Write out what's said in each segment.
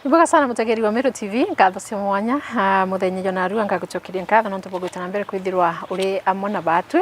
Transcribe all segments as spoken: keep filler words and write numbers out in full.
Ni bwega sana mutegeri wa Meru T V, nkatho cia mwanya. Ah, muthenya jwa narua ngagucokeria nkatho nontu bwa gwita na mbere kwithirwa uri amwe na batwi.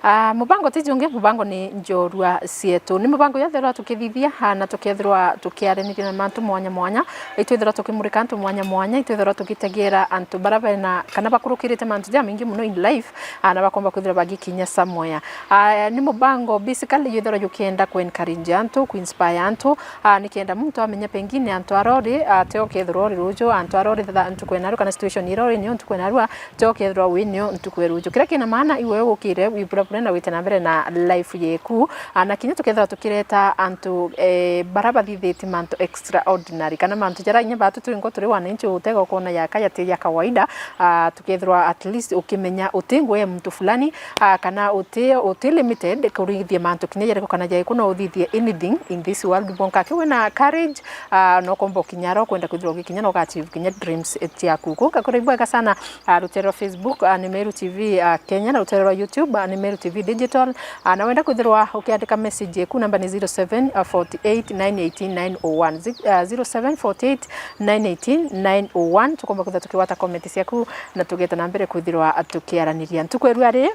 Ah, mubango ti jungi, mubango ni Njorua Cietu. Ni mubango yethirwa tukithithia, ah, na tukethirwa tukiaraniria na mantu mwanya mwanya. Itwithirwa tukimurika antu mwanya mwanya, itwithirwa tugitegera antu bara bena kana bakurukirite mantu jamaingi muno in life, ah, na bakomba kwithirwa bagikinya somewhere. Ah, ni mubango basically yethirwa jukienda ku encourage antu, ku inspire antu, ah, nikenda muntu amenya pengine antu arori, ah, teo kethirwa ori ruju, antu arori tha-, ntuku ya narua kana situation irori nio ntuku ya narua, teo kethirwa wi nio ntuku ya ruju. Kiria kina maana iwe ukire wiburabure na wite na mbere na life yeku, ah, na kinya tukethirwa tukireta antu, eh, bara bathithitie mantu extraordinary kana mantu jara inya batu twingo turi wananchi utega ukona yaka yati ya kawaida, ah, tukethirwa at least ukimenya uti ngugi ya muntu fulani, ah, kana uti, uti limited kurithia mantu kinya jariku kana jariku, no uthithie anything in this world. Bwonka aki wina courage, ah, no komba ukinya ro kwenda kwithirwa ugikinya na uga achieve kinya dreams ciaku. Kwou ngakura ibwega sana, ah, rutere rwa Facebook, ah, ni Meru T V, ah, Kenya, na rutere rwa YouTube, ah, ni Meru T V Digital. Ah, na wenda kwithirwa ukiandika message yeku, namba ni zero seven forty eight nine eighteen nine oh one. Zi-, ah, zero seven forty eight nine eighteen nine oh one. Tukomba kwithirwa tukigwata comment ciaku na tugeta na mbere kwithirwa tukiaraniria. Ntuku ya rua ri,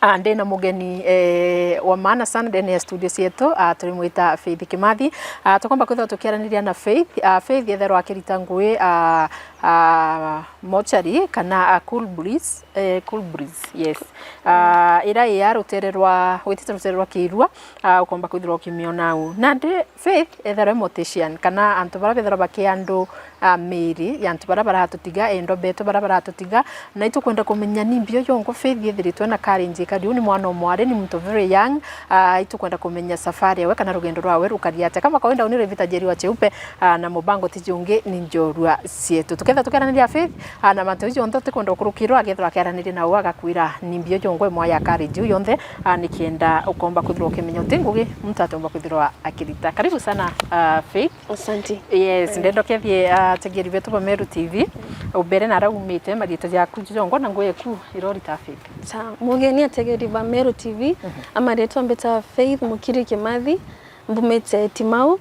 ah, ndi na mugeni, eh, wa maana sana ndene ya studio cietu, ah, turimwita Faith Kimathi. Ah, tukomba kwithirwa tukiaraniria na Faith. Ah, Faith etherwa akirita ngui, ah, ah, mochari kana, ah, Cool Breeze, eh, Cool Breeze, yes. Ah, ira i ya rutere rwa, witite rutere rwa Kirua, ah, ukomba kwithirwa ukimiona au. Nandi Faith etherwa e mortician, kana antu bara bethirwa bakia andu, ah, miiri ya antu bara baratutiga, endwa betu bara baratutiga, na itukwenda kumenya ni mbio jongo Faith ethiritwe na courage ikari uu, ni mwana o mwari, ni muntu very young, ah, itukwenda kumenya safari yawe kana rugendo rwawe rukari atia. Kama kawaida, uni Revita Njeri wa Cheupe, ah, na mubango ti jungi ni Njorua Cietu. Tuketha tukiaraniria Faith, ah, na mantu jau jonthe utikwenda ukurukirwa, akethirwa akiaraniria nawe agakwira ni mbio jongo imwe ya courage iu yonthe, ah, nikenda ukomba kwithirwa ukimenya uti ngugi muntu atomba kwithirwa akirita. Karibu sana, ah, Faith. Asante. Yes, eh, ndenda ukethie, ah, ategeri betu ba Meru T V. Ubere na aria umite, marietwa jaku jongo na ngui eku irorita Faith. Sawa, mugeni ategeri ba Meru T V, mhm, amaretwa mbeta Faith Mukiri Kimathi, mbumite Timau,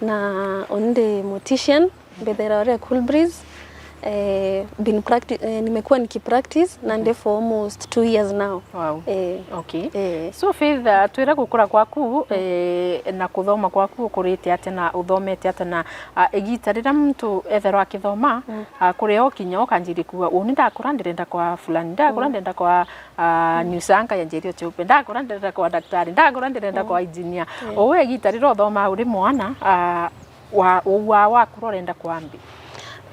na undi ndi mortician, mbethera ore Cool Breeze. Eh, been practi-, eh, nimekuwa nikipractice na ndi for almost two years now. Wow. Eh, okay. Eh. So Faith, uh, twira gukura gwaku, mm, eh, na kuthoma gwaku ukurite atia na uthomete atia na, uh, igita riria muntu etherwa akithoma, mm, uh, kuria ukinya ukanjiria kuuga, uni ndakura ndirenda kwa fulani, ndakura, mm, ndirenda kwa, uh, mm, news anchor ya Njeri Cheupe, ndakura ndirenda kwa daktari, ndakura ndirenda, mm, kwa engineer. Yeah. Uwe igita riria uthoma uri mwana, uh, wa, wa, wakura urenda kwambi?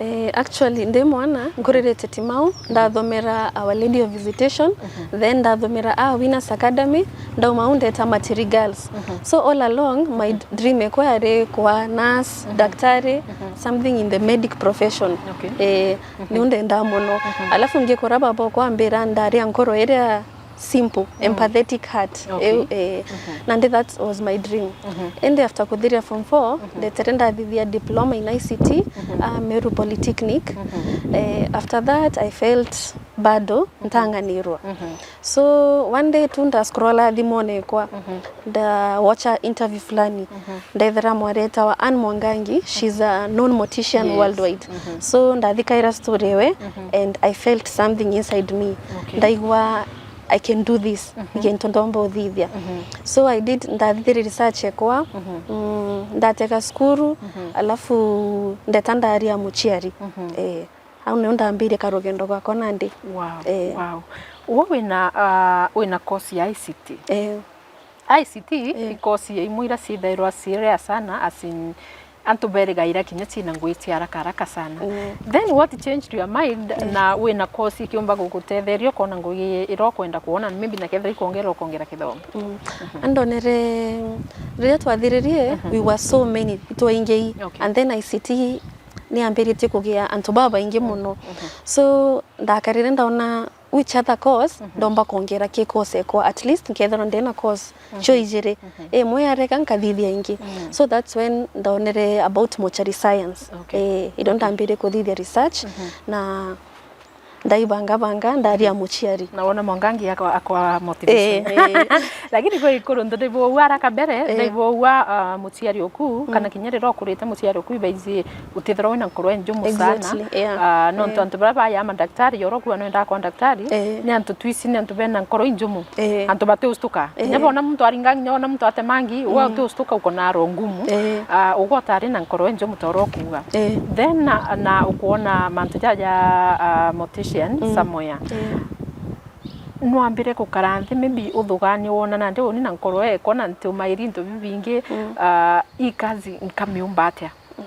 Eh, actually, ndi mwana, nkuririte Timau, ndathomera Our Lady of Visitation, mhm, then ndathomera a Winners Academy, ndauma au ndeta Matiri Girls. Mhm. So all along, my, mhm, dream ekwa yari kwa nurse, mhm, daktari, mhm, something in the medic profession. Okay. Eh, mhm, niu ndendaa muno. Mhm. Alafu ngikura baba okwa ambira ndari a nkoro iria simple, mm, empathetic heart. Okay. Eh, eh, mhm, nandi that was my dream. Mhm. Indi after kuthiria form four, mhm, ndetere ndathithia diploma in I C T, mhm, ah, Meru Polytechnic. Mhm. Eh, after that, I felt bado, mhm, ntang'anirwa. Mhm. So, one day tu ndascrolla thimone kwa, mhm, ndawatcha interview fulani. Mhm. Ndethera mwari etawa Anne Mwangangi, she's a known mortician, yes, worldwide. Mhm. So, ndathikaira story ewe, mhm, and I felt something inside me. Okay. Ndaigua I can do this, mhm, ni kintu ndomba uthithia. Mhm. So I did, ndathithirie research ekwa, mhm, mm, ndatega cukuru, mhm, alafu ndeta ndaria muciari. Mhm. Eh, au nio ndambirie karugendo gakwa nandi. Wow, eh, wow. Uwe wina, ah, wina course ya I C T? Eh. I C T, eh, i course ya imwe ira cithairwa ci rare sana, as in, antu berigaira kinya cina ngui cia haraka haraka sana. Mm. Then what changed your mind, eh, na wina course ikiumba gugutetheria ukona ngui ira ukwenda kwona, maybe na kethira ikwongera, ukongera kithomo? Mm. Mhm. Andonere, riria twathiririe, mhm, we were so many, itwaingei. Okay. And then I C T niambiritie kugia antu babaingi, mm, muno. Mhm. So, ndakarire ndaona which other course, mhm, ndomba kwongera ki course ekwa, at least nkethirwa ndina course, mhm, cio ijiri. Mhm. Imwe yarega nkathithia ingi. Mm. So that's when ndaonere about mortuary science. Okay. Eh, irio, okay, ndambire kuthithia research, mhm, na Ndaibangabanga, ndaria muciari. Na wona mwangangi akwa, akwa motivation. Eh, eh. Lakini kwi kurundu ndibua haraka mbere, eh, ndibua, ah, muciari uku, mm, kana kinya riria ukurite muciari uku, ibaizi utithirwa wina nkoro injumu sana. Exactly, yeah. Ah, nontu, eh, antu baria baya mandaktari, oro kuwa nwenda kwa ndaktari, eh, ni antu twisi, ni antu bena nkoro injumu. Eh. Antu batiustuka. Eh. Kinya bona muntu aringa, kinya bona muntu atemangi, mm, we utiustuka, uko na roho ngumu. Eh. Ah, ugotari na nkoro injumu toro kuuga. Eh. Then na, na ukwona mantu jaja, ah, mortician, mm, somewhere. Eh. Nwambire gukara nthi, maybe uthuganie wona nandi uni na nkoro ekwa na ntiumairi into bibingi, mm, ah, ii kazi nkamiumba atia? Mm.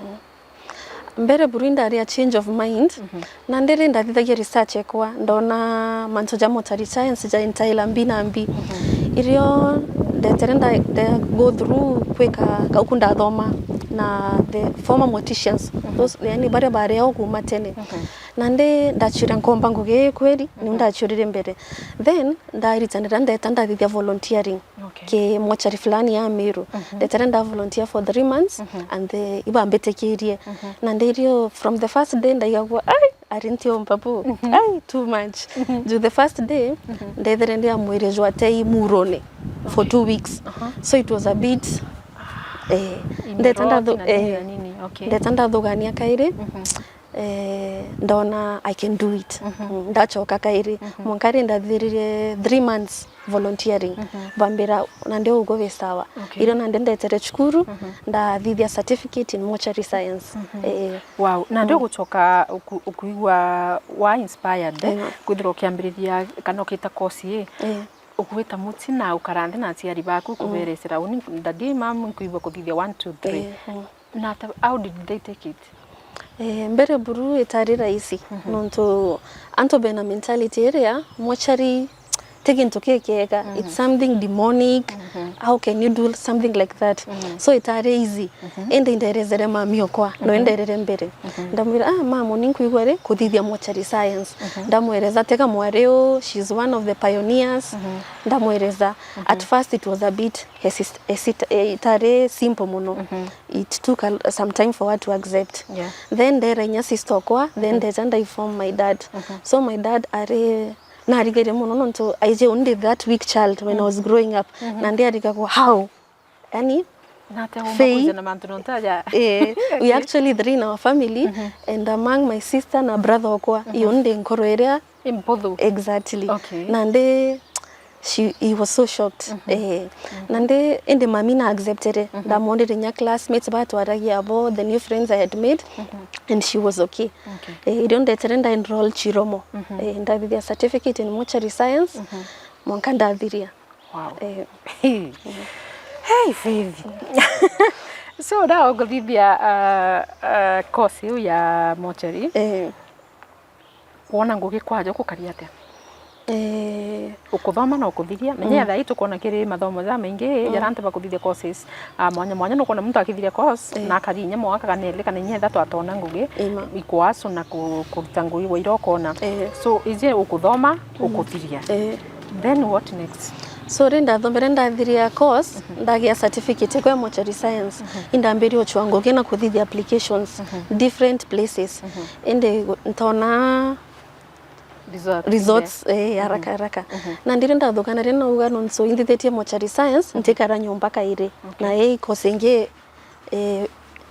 Mbere buru indari a change of mind, mhm, na ndiri ndathithagia research ekwa, ndona mantu ja mortuary science ja entaila mbi na mbi. Mhm. Irio ndetere nda, nda go through kwika gauku ndathoma na the former morticians, mhm, those, yani baria bari au kuma tene. Mhm. Na ndi ndaciuria nkomba ngugi ii kweri, niu, mhm, ndaciurire mbere. Then ndaritanira ndeta ndathithia volunteering. Okay. Ki mortuary fulani ya Meru. Mhm. Ndetere nda volunteer for three months, mhm, and the, ibambitikirie. Mhm. Na ndirio from the first day ndaigagua, ai, ari ntiumba bu. Mhm. Ai, too much. Mhm. Juu the first day, mhm, ndethire ndi a mwiri jwa tei murone for, okay, two weeks. Aha. So it was a bit, eh, imeroa ndeta ndathu-, kina nini, eh, na nini. Okay. Ndeta ndathugania kairi. Mhm. Eh, ndona I can do it. Mhm. Mm, ndachoka kairi. Mhm. Mwanka ri ndathirire three months volunteering. Mhm. Bambira, nandi uguo wi sawa. Okay. Irio nandi ndetere cukuru, mhm, ndathithia certificate in mortuary science. Mhm. Eh. Wow. Nandi, mm, uguchoka uku-, ukuigua wa inspired, eh, kwithirwa ukiambiriria kana ukita course ii. Eh. Ugwita muti na ukara nthi na aciari baku, mm, kuberecera, uni, daddy, mam, nkwigua kuthithia one, two, three. Eh, mm. Na ata, how did they take it? Eh, mbere buru itari rahisi, mhm, nontu antu bena mentality iria mortuary ti gintu kikiega, mhm, it's something demonic, mhm, how can you do something like that? Mhm. So itari easy. Mhm. Indi nderezere mami okwa, no, mhm, nderere mbere. Mhm. Ndamwira, "Ah, mamu, ni nkwigua ri kuthithia mortuary science." Mhm. Ndamwereza, "Tega mwari u, she's one of the pioneers." Mhm. Ndamwereza, mhm, at first it was a bit hesit-, hesit-, eh, itari simple muno. Mhm. It took a, some time for her to accept. Yeah. Then ndera inya sister okwa, then, mhm, ndeja ndainform my dad. Mhm. So my dad ari, narigire muno nontu aije undi that weak child when, mm, I was growing up. Mhm. Na ndi arigagwa, how? Yani, na ate umba Faye, kwija na mantu nontu aja. Eh, we, okay, actually three in our family, mhm, and among my sister na brother okwa, mhm, iyo ndi nkoro iria imputhu. Exactly. Okay. Na ndi, she, he was so shocked. Mhm. Eh, mhm, na ndi, indi mami na accepted. Mhm. Ndamwonire nya classmates batwaragia abo, the new friends I had made, mhm, and she was okay. Okay. Eh, irio ndetere nda enroll Chiromo. Mhm. Eh, ndathithia certificate in mortuary science, mhm, mwanka ndathiria. Wow. Eh. Hey. Hey, Faith. So, na ukuthithia, uh, uh, course iu ya mortuary. Eh. Wona ngugi kwaja gukari atia? Eh. Ukuthoma na ukuthiria. Menya, mm, thaa ii tukwona kiri mathomo ja maingi, mm, jaria antu bakuthithia courses, ah, mwanya mwanya. Nukwona muntu akithiria course, eh, na akari inya mwaka kana eri kana inya ithatu atona ngugi. Ima. Ikwaso na ku-, kuruta ngugi wa iria ukona. Eh. So, iji ukuthoma, mm, ukuthiria. Eh. Then what next? So, ri ndathomere ndathiria course, mhm, ndagia certificate kwa mortuary science. Mhm. Indambirie uchwa ngugi na kuthithia applications, mhm, different places. Mhm. Indi gu-, ntona results, results, eh, haraka, mhm, haraka. Mhm. Na ndirio ndathukana ri nauga nontu indithitie mortuary science, mhm, ntikara nyomba kairi. Okay. Na ii course ingi, eh,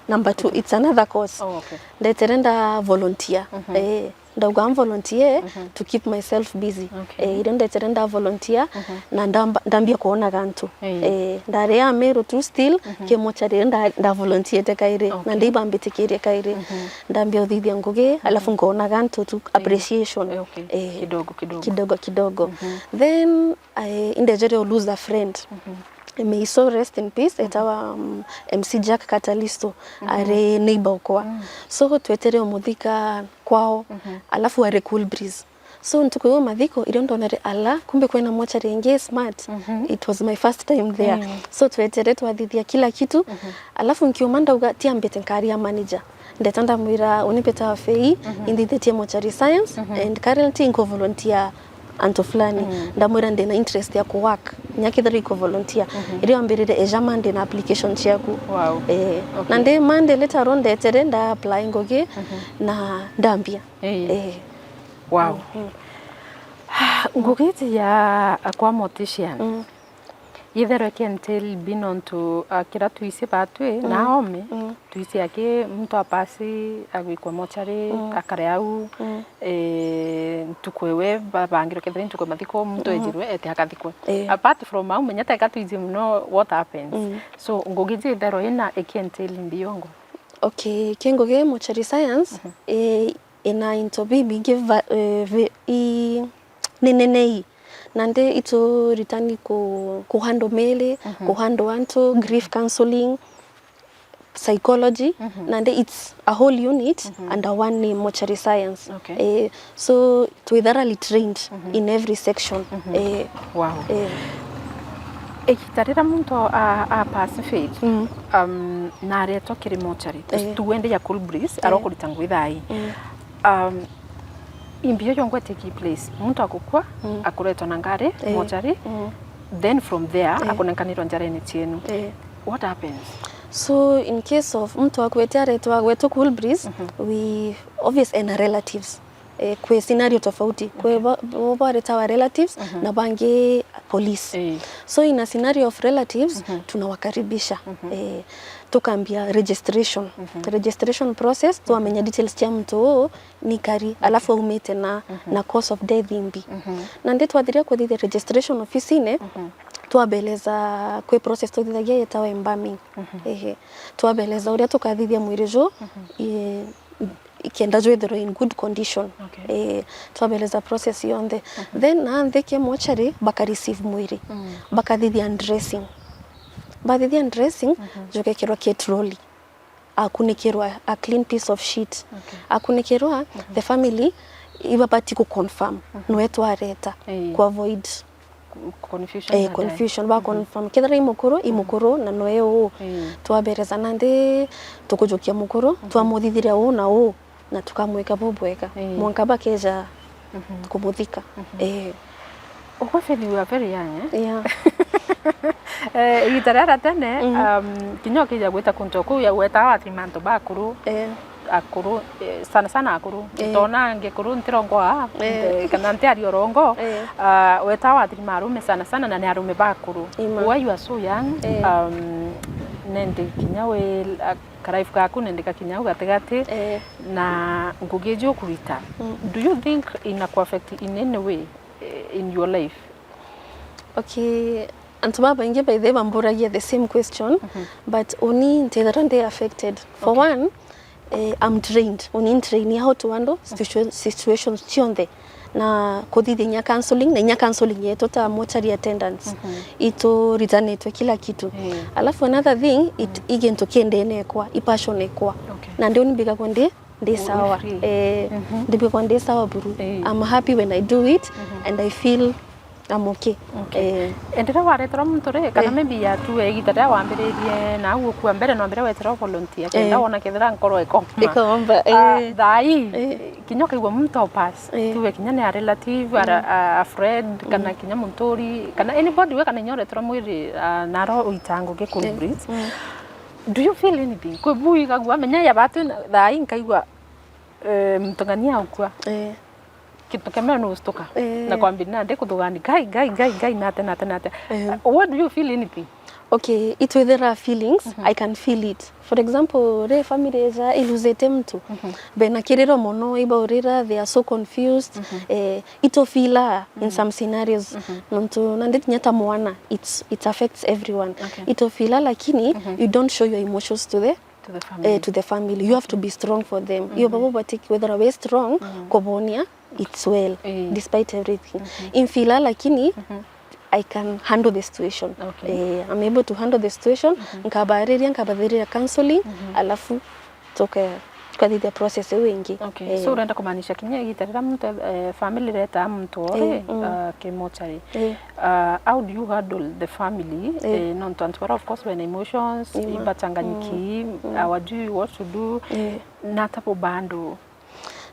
number two, it's another course. Oh, okay. Ndetere nda volunteer. Mhm. Eh, ndauga volunteer, mhm, to keep myself busy. Okay. Eh, irio ndetere nda volunteer, mhm, na ndamba-, ndambia kwonaga antu. Eh. Eh, ndari a Meru tu still, mhm, ki mortuary nda, nda volunteerte kairi. Na, okay, ndibambitikirie kairi. Mhm. Ndambia uthithia ngugi, mhm, alafu nkonaga antu tu, eh, appreciation. Eh, okay. Eh, kidogo, kidogo. Kidogo, kidogo. Mhm. Then, I, indejere u lose a friend. Mhm. May his soul rest in peace, mhm, etawa, um, M C Jack Katalisto, mhm, ari neighbor okwa. Mm. So, twetere umuthika kwao, mhm, alafu ari Cool Breeze. So, ntuku iu mathiko, irio ndonere, ala, kumbe kwina mortuary ingi smart. Mhm. It was my first time there. Mm. So, twetere twathithia kila kitu, mhm, alafu nkiuma ndauga, tiambite nkaria manager. Ndeta ndamwira, uni mbitawa Faye, mhm, inthithitie mortuary science, mhm, and currently nko volunteer antu fulani. Mm. Ndamwira ndina interest ya ku work, nya kethira iko volunteer. Mhm. Irio ambirire, eja Monday na application ciaku. Wow. Eh, okay. Na ndi Monday later on ndetere, nda apply ngugi, mhm, na ndambia. Eh. Eh. Wow. Ngugi iji ya kwa mortician, mm, yitherwe ki entail bi nontu, ah, kira twisi batwi, mm, na ome, mm, twisi aki muntu apasi agwikwa mochari, mm, akare au, mm, eh, ntuku ewe ba-, bangirwe kethira ntuku ya mathiko, muntu, mm, ejirwe ete akathikwe. Eh. Apart from au, menya teka twiji muno what happens. Mm. So, ngugi iji itherwe ina iki entail mbiongo. Okay, ki ngugi mochari science, mhm, eh, ina into bibingi va-, eh, vi-, i-, ni nene ii. Nandi ituritani ku-, ku handle mili, mhm, ku handle antu, grief counseling, psychology, mhm, nandi it's a whole unit, mhm, under one name, mortuary science. Okay. Eh, so twi thoroughly trained, mhm, in every section. Mhm. Eh, wow. Eh. Igita riria muntu a, a pass fail, mm, um, na aretwa kiri mortuary, eh, tu wende ya Cool Breeze, eh, arokurita ngugi thaa ii. Mm. Um, imbio yongwa take place. Muntu akukua, mm, akuretwa na ngari, eh, mortuary, mm, then from there, eh, akunenkanirwa njarene cienu. Eh. What happens? So, in case of muntu akwete aretwa gwetu Cool Breeze, mhm, we obvious ena relatives. Eh, kwi scenario tofauti. Kwi, okay, bo, bo bareta our relatives, mhm, na bangi police. Eh. So, in a scenario of relatives, mhm, tunawakaribisha. Mhm. Eh, tukambia registration. Mhm. Registration process, mhm, twamenya details cia muntu uu, ni kari, alafu aumite na, mhm, na cause of death imbi. Mhm. Nandi twathiria kuthithia registration ofisine, mhm, twabeleza kwi process tuthithagia yetawa embalming. Mhm. Ehe. Twabeleza uria tukathithia mwiri juu, mhm, i-, ikenda jwithirwe in good condition. Okay. Eh, twabeleza process yonthe. Mhm. Then nanthi ki mortuary baka receive mwiri. Mm. Bakathithia undressing. Bathithia undressing, mhm, jukekirwa ki trolley. Akunikirwa a clean piece of sheet. Okay. Akunikirwa, mhm, the family ibabati ku confirm, mhm, nwe twareta, eh, ku avoid confusion, eh, baadaye, confusion, ba, mhm, confirm. Kethira i mukuru, i, mhm, mukuru, na nwe uu. Eh. Twabereza nandi tukujukia mukuru, mhm, twamuthithiria uu na uu, na tukamwika bubwega. Eh. Mwanka bakeja, mhm, kumuthika. Mhm. Eh. Ugwe Faith, you are very young, eh? Yeah. Eh, igita riria tene, mm, um, kinya ukija gwita kuntu kuu, ya gweta wathima antu bakuru. Eh. Akuru, eh, sana sana akuru. Eh. Ntona ngikuru ntirongoa, eh, nte-, kana ntiari orongo. Eh. Ah, weta wathima arume sana sana, na ni arume bakuru. Ima. Why you are so young, eh, um, nende kinya wi, ah, karaifu gaku nende gakinya au gatigati, eh, na ngugi iji ukurita. Mm. Do you think ina ku affect in any way, eh, in your life? Okay, antu babaingi by the way bamburagia the same question, mhm, but uni ntithirwa ndi affected. For, okay, one, eh, I'm trained. Uni ntrain how to handle, mhm, situa-, situations cionthe. Na kuthithia inya counseling, na inya counseling yetu ta mortuary attendants. Mhm. Ituritanitwe kila kitu. Eh. Alafu another thing, it, mm, i gintu ki ndene ekwa, i passion ekwa. Okay. Na ndi uni mbigagwa ndi ndi sawa. Free. Eh, mhm, ndibigwa ndi sawa buru. Eh. I'm happy when I do it, mhm, and I feel I'm okay. Okay. Eh. Enderea wareterwa muntu ri, kana, eh, maybe ya tu igita riria wambiririe na au ukua mbere, no mbere weterwa volunteer, kenda, eh, wona kethira nkoro ikomba. Ikomba, ah, eh, thaa ii, eh, kinya ukaigua muntu opass, eh, tuwe kinya ni a relative, ara, mm, a, a friend, kana, mm, kinya munturi, kana anybody we, kana inya ureterwa mwiri, ah, naro uitango gi Cool, eh, Breeze. Mm. Do you feel anything? Kwi bu igagua, menya ya batu na, thaa ii nkaigua, eh, mutung'ania aukua. Eh. Kintu kia mbere ni gustuka. Eh. Na kwambiriria nandi kuthugani, "Ngai, Ngai, Ngai, Ngai, nate, nate, nate." Eh. Uh, what do you feel anything? Okay, itwithira feelings, mhm, I can feel it. For example, ri family eja iluzite muntu, mhm, bena kiriro mono, ibaurira, they are so confused, mhm, eh, itufila in, mhm, some scenarios. Mhm. Nontu nandi kinya ta mwana, it's, it affects everyone. Okay. Itufila, lakini, mhm, you don't show your emotions to the, to the family. Eh, to the family. You have to be strong for them. Iyo, mhm, babo bati kwithira we strong, mhm, kubonia it's well, eh, despite everything. Mhm. Infila, lakini, mhm, I can handle the situation. Okay. Eh, I'm able to handle the situation. Mhm. Nkabariria, nkabathiriria counseling, mhm, alafu tuke-, tukathithia process iu ingi. Okay. Eh. So urenda kumaanisha kinya igita riria muntu, eh, family iretaa muntu ori, eh, mm, ah, ki mortuary? Eh. Ah, how do you handle the family? Eh. Eh, nontu antu bara, of course, bena emotions, ima, ibachanganyiki, mm, mm, hawajui what to do. Eh. Nata bo bado.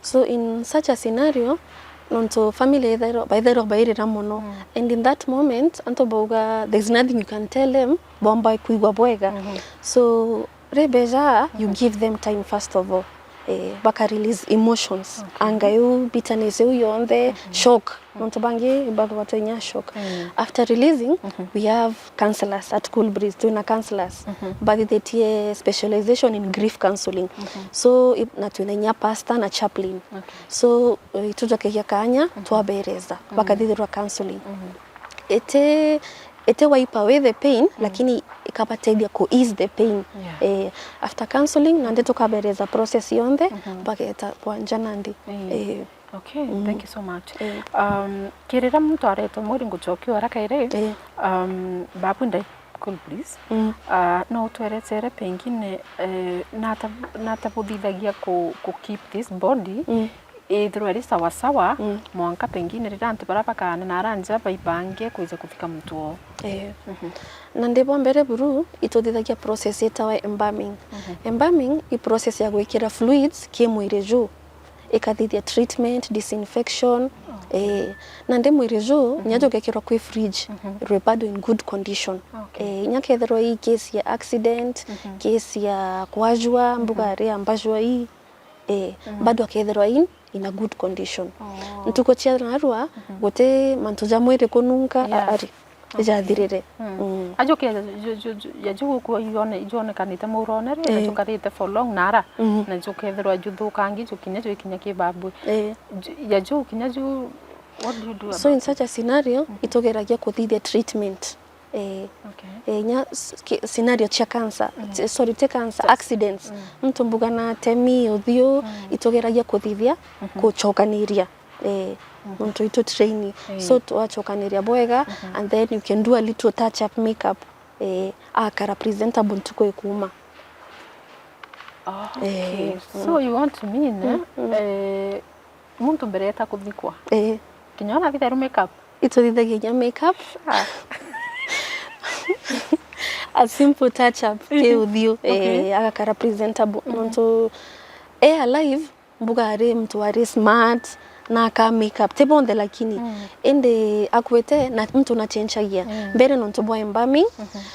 So in such a scenario, nontu family ithairwa, baithairwa bairira mono. Mm. And in that moment, antu bauga, "There's nothing you can tell them," bomba kwigua bwega. Mhm. So, ribeja, you, mhm, give them time first of all. eh, baka release emotions. Okay. Anger iu, bitterness iu yonthe, shock. Nontu bangi bathagwa ta inya shock. Mm. After releasing, we have counselors at Cool Breeze. Twina counselors. Bathithitie specialization in grief counseling. So, i-, na twina inya pastor na chaplain. Okay. So, eh, itujokegia kanya, twabereza, bakathithirwa counseling. Iti, iti wipe away the pain, lakini ikabateithia ku ease the pain. Yeah. Eh, after counseling, nandi tukabereza process yonthe, bageta kwanja nandi. Eh. Okay, thank you so much. Eh. Um, kiri riria muntu aretwe mwiri ngucokia ora kairi, eh, um, babu ndai, Cool Breeze. Mm. Uh, no utweretere pengine, eh, nata, nata buthithagia ku, ku keep this body, ithirwa iri sawa sawa, mwanka pengine riria antu baria bakaana na aria nja baibange kwija kuthika muntu oo. Eh. Na ndi bwa mbere buru, ituthithagia process itawa embalming. Embalming i process ya gwikira fluids ki mwiri juu. Ikathithia treatment, disinfection, eh, na ndi mwiri juu, inya jugekirwa kwi fridge, rwi bado in good condition. Okay. Eh, inya kethirwa i case ya accident, case ya kwajua, mbuga ari ambajua ii, eh, bado akethirwa in, in a good condition. Oh. Ntuku cia narua, guti mantu ja mwiri kununka, a-, ari. Ijathirire. Mm. Ajuke ya ju-, ju-, ju-, ya ju gukua ione-, ijonekanite muurone ri, na jukarite for long nara, na jukethirwa juthukangi, jukinya, jukinya kibabwe. Eh. Ju-, ya ju kinya ju, what do you do about it? So in such a scenario, itugeragia kuthithia treatment. Eh, okay. Eh, nya s-, ki-, scenario cia cancer, ti-, sorry, ti cancer, accidents. Muntu mbuga na temi, uthiu, itugeragia kuthithia, kuchokaniria. Eh, nontu itu train. Eh. So, twachokaniria bwega, and then you can do a little touch up makeup. Eh, akara presentable ntuku ikuuma. Oh, okay. Eh, so you want to mean, eh, eh, muntu mbere eta kuthikwa? Eh. Kinya ona athithairwe makeup? Ituthithagia kinya makeup. Ah. A simple touch up, ki uthiu. Okay. Eh, agakara presentable. Nontu, eh, alive, mbuga ari muntu ari smart, na aka makeup, ti bonthe lakini, indi akuite na muntu na chenchagia. Mbere nontu bwa embalming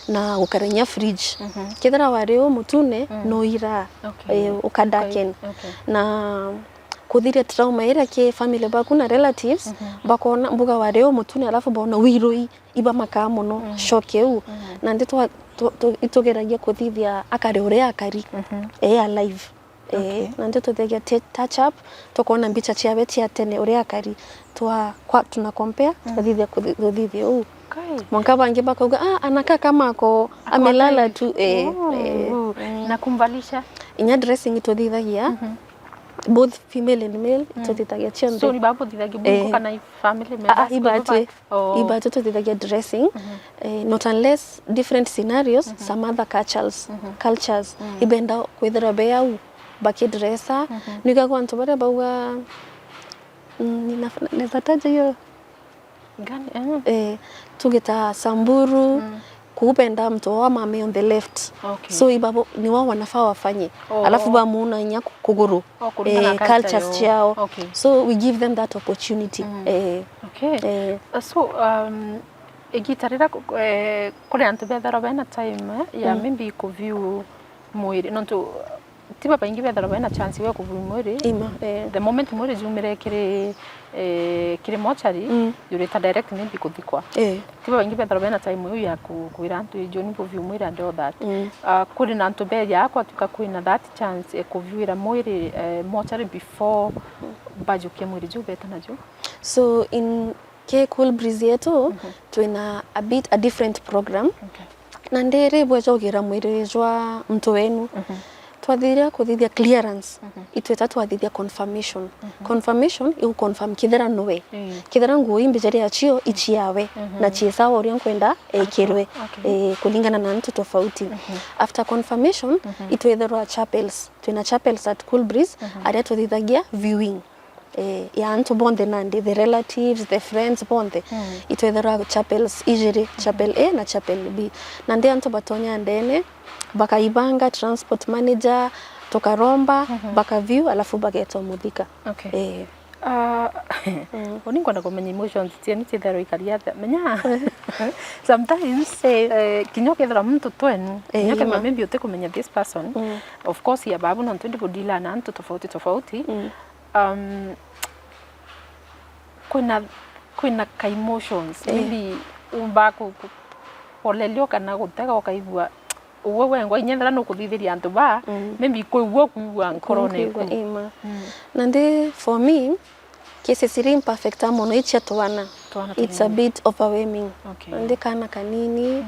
na gukara inya fridge. Kethira wari u mutune, no ira, okay, eh, ukadarken. Okay. Na kuthiria trauma iria ki family baku na relatives, bakona mbuga wari u mutune, alafu bona wirui, ibamakaa mono, shock iu. Nandi twa-, tu-, tu-, itugeragia kuthithia akari uria akari, eh, alive. Eh, okay. Nandi tuthagia t-, touch up, tukona mbicha ciawe cia tene uria akari, twa-, kwa-, tuna compare, tukathithia kuthi-, kuthithia uu. Kai. Mwanka bangi bakauga, "Ah, anakaa kama ako amelala tu." Eh, oh, eh. Na kumvalisha? Inya dressing tuthithagia, both female and male, tuthithagia cionthe. So, ni babuthithagia bungu, eh, kana i family members? Ah, ah, ibatwi. Oh. Ibatwi tuthithagia dressing. Eh, not unless different scenarios, some other cultures, cultures, ibenda kwithirwa be au, bakidressa. Niuga kwa antu baria bauga, mm, nina-, neza taja hiyo gani? Eh. Eh, tugita Samburu, kuu benda mtu wa mame on the left. Okay. So, ibabo, ni wao wanafaa wafanye. Oh. Alafu bamuuna inya ku-, kuguru. Oh, kuringana na culture cultures yao. Ciao. Okay. So, we give them that opportunity. Eh. Okay. Eh. Uh, so, um, igita riria ku-, eh, kuri antu bethirwa bena time, eh, ya maybe kuview mwiri, nontu ti babaingi bethirwa bena chance ya kuview mwiri. Ima, eh. The moment mwiri jumire kiri, eh, kiri mortuary, jurita direct maybe kuthikwa. Eh. Ti babaingi bethirwa bena time iu ya ku-, kwira antu, "Ijuni kuview mwiri and all that." Ah, kuri na antu beja kwatuika kwina that chance ya kuviewira mwiri, eh, mortuary before bajukia mwiri juu beta najo? So, in Ki Cool Breeze yetu, twina a bit a different program. Okay. Na ndiri bweja ugira mwiri jwa muntu wenu. Twathiria kuthithia clearance, itwita twathithia confirmation. Confirmation iu confirm kithira nowe. Kithira nguo imbi jari acio ichiawe na chiesawa uria nkwenda ekirwe, okay, eh, kulingana na antu tofauti. After confirmation, itwithirwa chapels. Twina chapels at Cool Breeze, aria tuthithagia viewing. Eh, ya antu bonthe nandi, the relatives, the friends bonthe. Itwethirwa chapels ijiri, chapel A na chapel B. Nandi antu batonya ndene, bakaibanga, transport manager, tukaromba, bakaview, alafu bagetwa muthika. Okay. Eh. Ah, uni nkwenda kumenya emotions cienu ciithirwa ikari atia. Menya, sometimes, eh, kinya ukethira muntu twenu, eh, kinya ukethira maybe utikumenya this person, of course, ya babu nontu ndi budila na antu tofauti tofauti. Um, kwina, kwina ka emotions, maybe umba ku, ku, kupolerio kana gutega ukaigua uwe wengwa, inya ethira nukuthithiria antu ba, maybe kwigua kwigua nkorone iku. Ima. Na ndi, for me, cases iria imperfect mono icia twana. Twana tunini. It's a bit overwhelming. Okay. Na ndi kana kanini,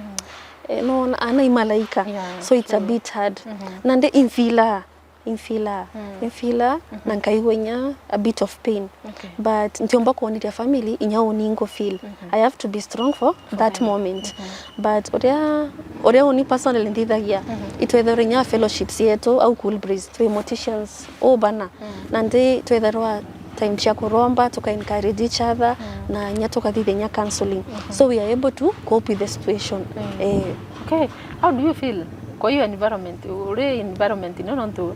eh, no, ana imalaika. Yeah, so it's a bit hard. Na ndi infila, infila, infila, na nkaigua inya a bit of pain. Okay. But ntiumba kwoniria family inya uni ngu feel. I have to be strong for that moment. But uria, uria uni personally nthithagia, itwethagirwa inya fellowships yetu au Cool Breeze, twi morticians, ubana. Na ndi twetherwa time cia kuromba, tuka encourage each other, na inya tukathithia inya counseling. So we are able to cope with the situation. Eh. Okay. How do you feel kwa hiyo environment? Uri environment ino nontu,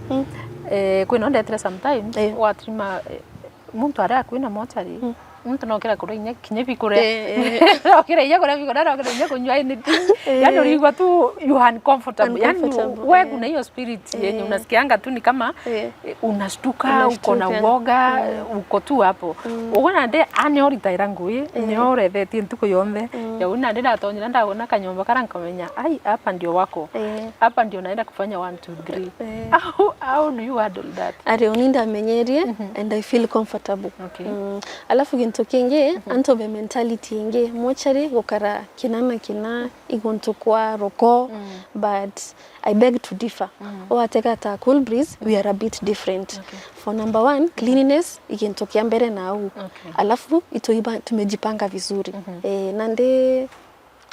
eh, kwina ndetire sometimes, eh, watrima, eh, muntu aria akwina mochari, muntu nokira kuria inya kinya bikure. Eh, eh. Nokira inya kuria bikure, nokira inya kunywa anything. Eh. Yani urigwa tu you are uncomfortable. Yani, uncomfortable, we, eh, kuna hiyo spirit yenye, eh, unasikianga tu ni kama, eh, eh, unashtuka, uko na uoga, uko tu hapo. Uguo nandi ani oritaira ngui, nio urethetie ntuku yonthe. Ya uni nandi natonyire ndagona kanyomba kara nkamenya, ai, hapa ndio wako. Eh. Hapa ndio naenda kufanya one, two, three. Eh. How, how do you handle that? Ari uni ndamenyerie, and I feel comfortable. Okay. Mm. Alafu gintu kingi, antu be mentality ingi, mochari gukara kina na kina, iguntu kwa roko, but I beg to differ. Watega ta Cool Breeze, we are a bit different. Okay. For number one, cleanliness, igintu kia mbere na au. Okay. Alafu, ituiba, tumejipanga vizuri. Eh, nandi,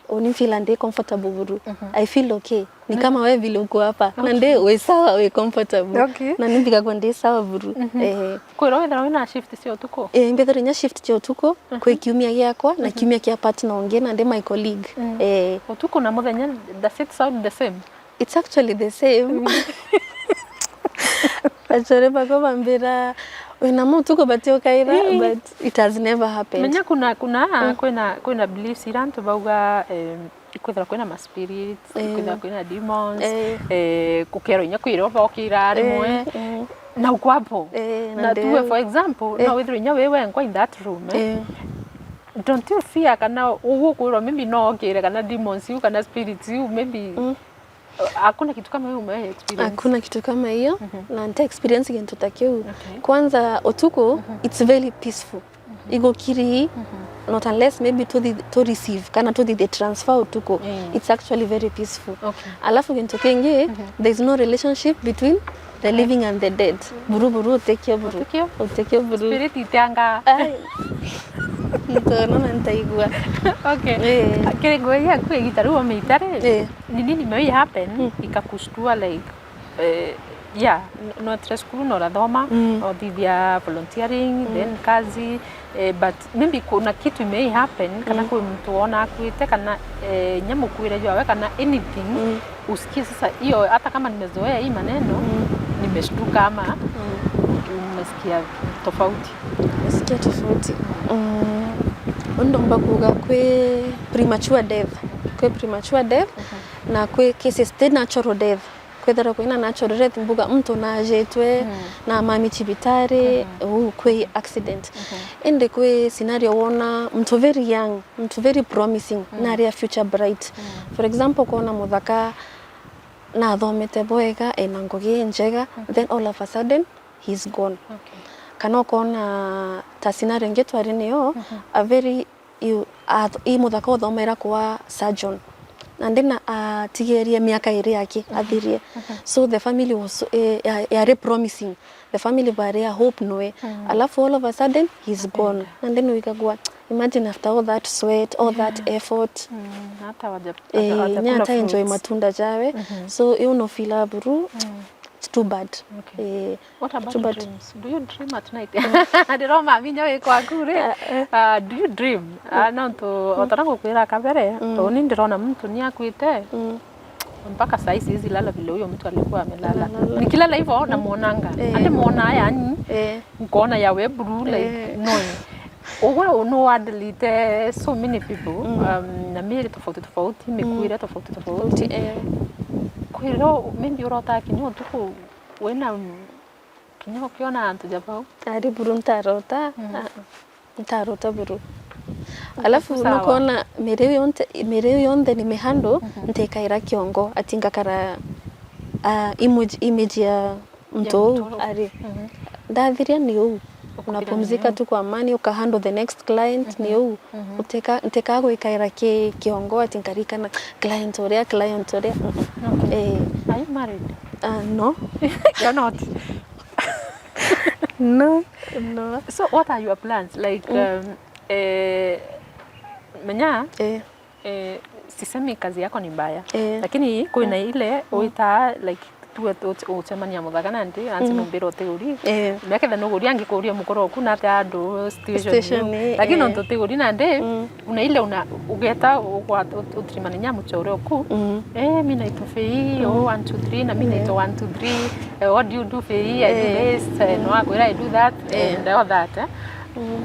uni feel ndi comfortable buru. I feel okay. Ni kama we vile uko hapa. Okay. Nandi, we sawa, we comfortable. Okay. Na ni mbigagwa ndi sawa buru. Eh. Kwira withira wina shift cia utuku? Eh, mbithira inya shift cia utuku, kwi kiumia giakwa, na kiumia kia partner ungi, nandi my colleague. Eh. Utuku na muthenya, does it sound the same? It's actually the same. Achore bakwa bambira, "Wina ma utuku bati ukaira," but it has never happened. Menya kuna, kuna, kwina, kwina beliefs ira antu bauga, em, ikwithira kwina ma spirits, ikwithira kwina demons, eh, gukerwa inya kwira bokira rimwe. Eh, eh. Na uko hapo. Eh, na tu, for example, no withirwe inya wi wengwa in that room, eh? Eh. Don't you fear kana uguo kwirwa maybe no okire kana demons iu kana spirits iu maybe Hakuna kitu kama hiyo umewahi experience? Hakuna kitu kama hiyo, na nta experience kintu ta kiu. Okay. Kwanza utuku, it's very peaceful. Igukiri, not unless maybe to the, to receive, kana to the, the transfer utuku. It's actually very peaceful. Okay. Alafu kintu kingi, there is no relationship between the living and the dead. Buru buru, utikio buru. Utikio? Utikio buru. Spirit itianga. Ai. Ntono na ntaigua. Okay. Eh. Kiri ngugi yaku igita riu umiita ri? Eh. Ni nini imewahi happen ikakushtua, like, eh, yeah, n-, no tire cukuru, no urathoma, no uthithia volunteering, then kazi, eh, but maybe kuna kitu imewahi happen, kana kwi muntu wona akuite, kana, eh, inya mukuire jwawe, kana anything, usikie sasa hiyo, hata kama nimezoea hii maneno, nimeshtuka ama umesikia tofauti? Nimesikia tofauti. Mm. Undu mba kuuga kwi premature death. Kwi premature death, na kwi cases ti natural death. Kwithirwa kwina natural death, mbuga muntu najitwe, namami cibitari, uu kwi accident. Indi kwi scenario wona muntu very young, muntu very promising, nari a future bright. For example, kona muthaka nathomete bwega, ena ngugi injega, then all of a sudden, he's gone. Okay. Kana ukona ta scenario ingi twari niyo, a very, i, a, i muthaka uthomaira kuwa surgeon. Na ndina atigerie miaka iri yake athirie. So the family was, eh, ya, yari promising. The family bari a hope noe. Alafu all of a sudden, he's gone. Na then wikagwa, imagine after all that sweat, all that effort. Mm, hata waja-, eh, waja-, wajakula nya hata enjoy fruits. Matunda jawe. So, iu no feel buru. It's too bad. Okay. Eh, what about dreams? Do you dream at night? Ndiroma minya wi kwaku ri. Ah, do you dream? Ah, nontu otara ngukwira kabere, uni ndirona muntu ni akwite. Mpaka saa hii siwezi lala vile huyo mtu alikuwa amelala. Amelala. Nikilala hivyo, namuonanga. Eh. Hadi muona yani, Eh. nkaona ya we blue, like, Eh. no. Ugwe no adelete so many people, Mm. um, na mieri tofauti tofauti, mikuire tofauti tofauti. Tofauti, eh. Kwiro, maybe urota kinya utuku wina, mm, kinya ukiona antu ja bau. Ari buru ntarota. Mm. Ah, ah. Ntarota buru. Alafu sawa. Nukona miri yonthe, miri yonthe ni mihando, Mhm. ntikaira kiongo, ati ngakara, ah, image, image ya mtu uu ari. Mhm. Ndathiria ni uu. Ukuthiria ni uu. Unapumzika tu kwa amani, uka handle the next client, ni uu. Mhm. Uteka, nteka gwikaira ki, kiongo ati nkarikana client uria, client uria. Mm-mm. Okay. Eh. Are you married? Ah, no. You're not? No, no. So what are your plans? Like, Mm. um, eh, menya, Eh. Eh, sisemi kazi yako ni mbaya. Eh. Lakini kwina Mm. ile Mm. wita, like, tuwe tu-, ucemania muthaka nandi, ansi Mm. mumbira utiguri. Eh. Meketha nuguri angikuria mukoro oku na ati andu situation Situation, yu. Eh, Lakini eh. nontu utiguri nandi, Mm. una ile una, ugeta ugwa-, ut-, utirimania nya muchore oku. Mm. Eh, mi naitwa Fei, Mm. oh, one, two, three, na mi Eh. naitwa one, two, three. Eh, what do you do, Fei? I do Eh. this, eh, no akwira I do that, Eh. and all that, eh. Mm.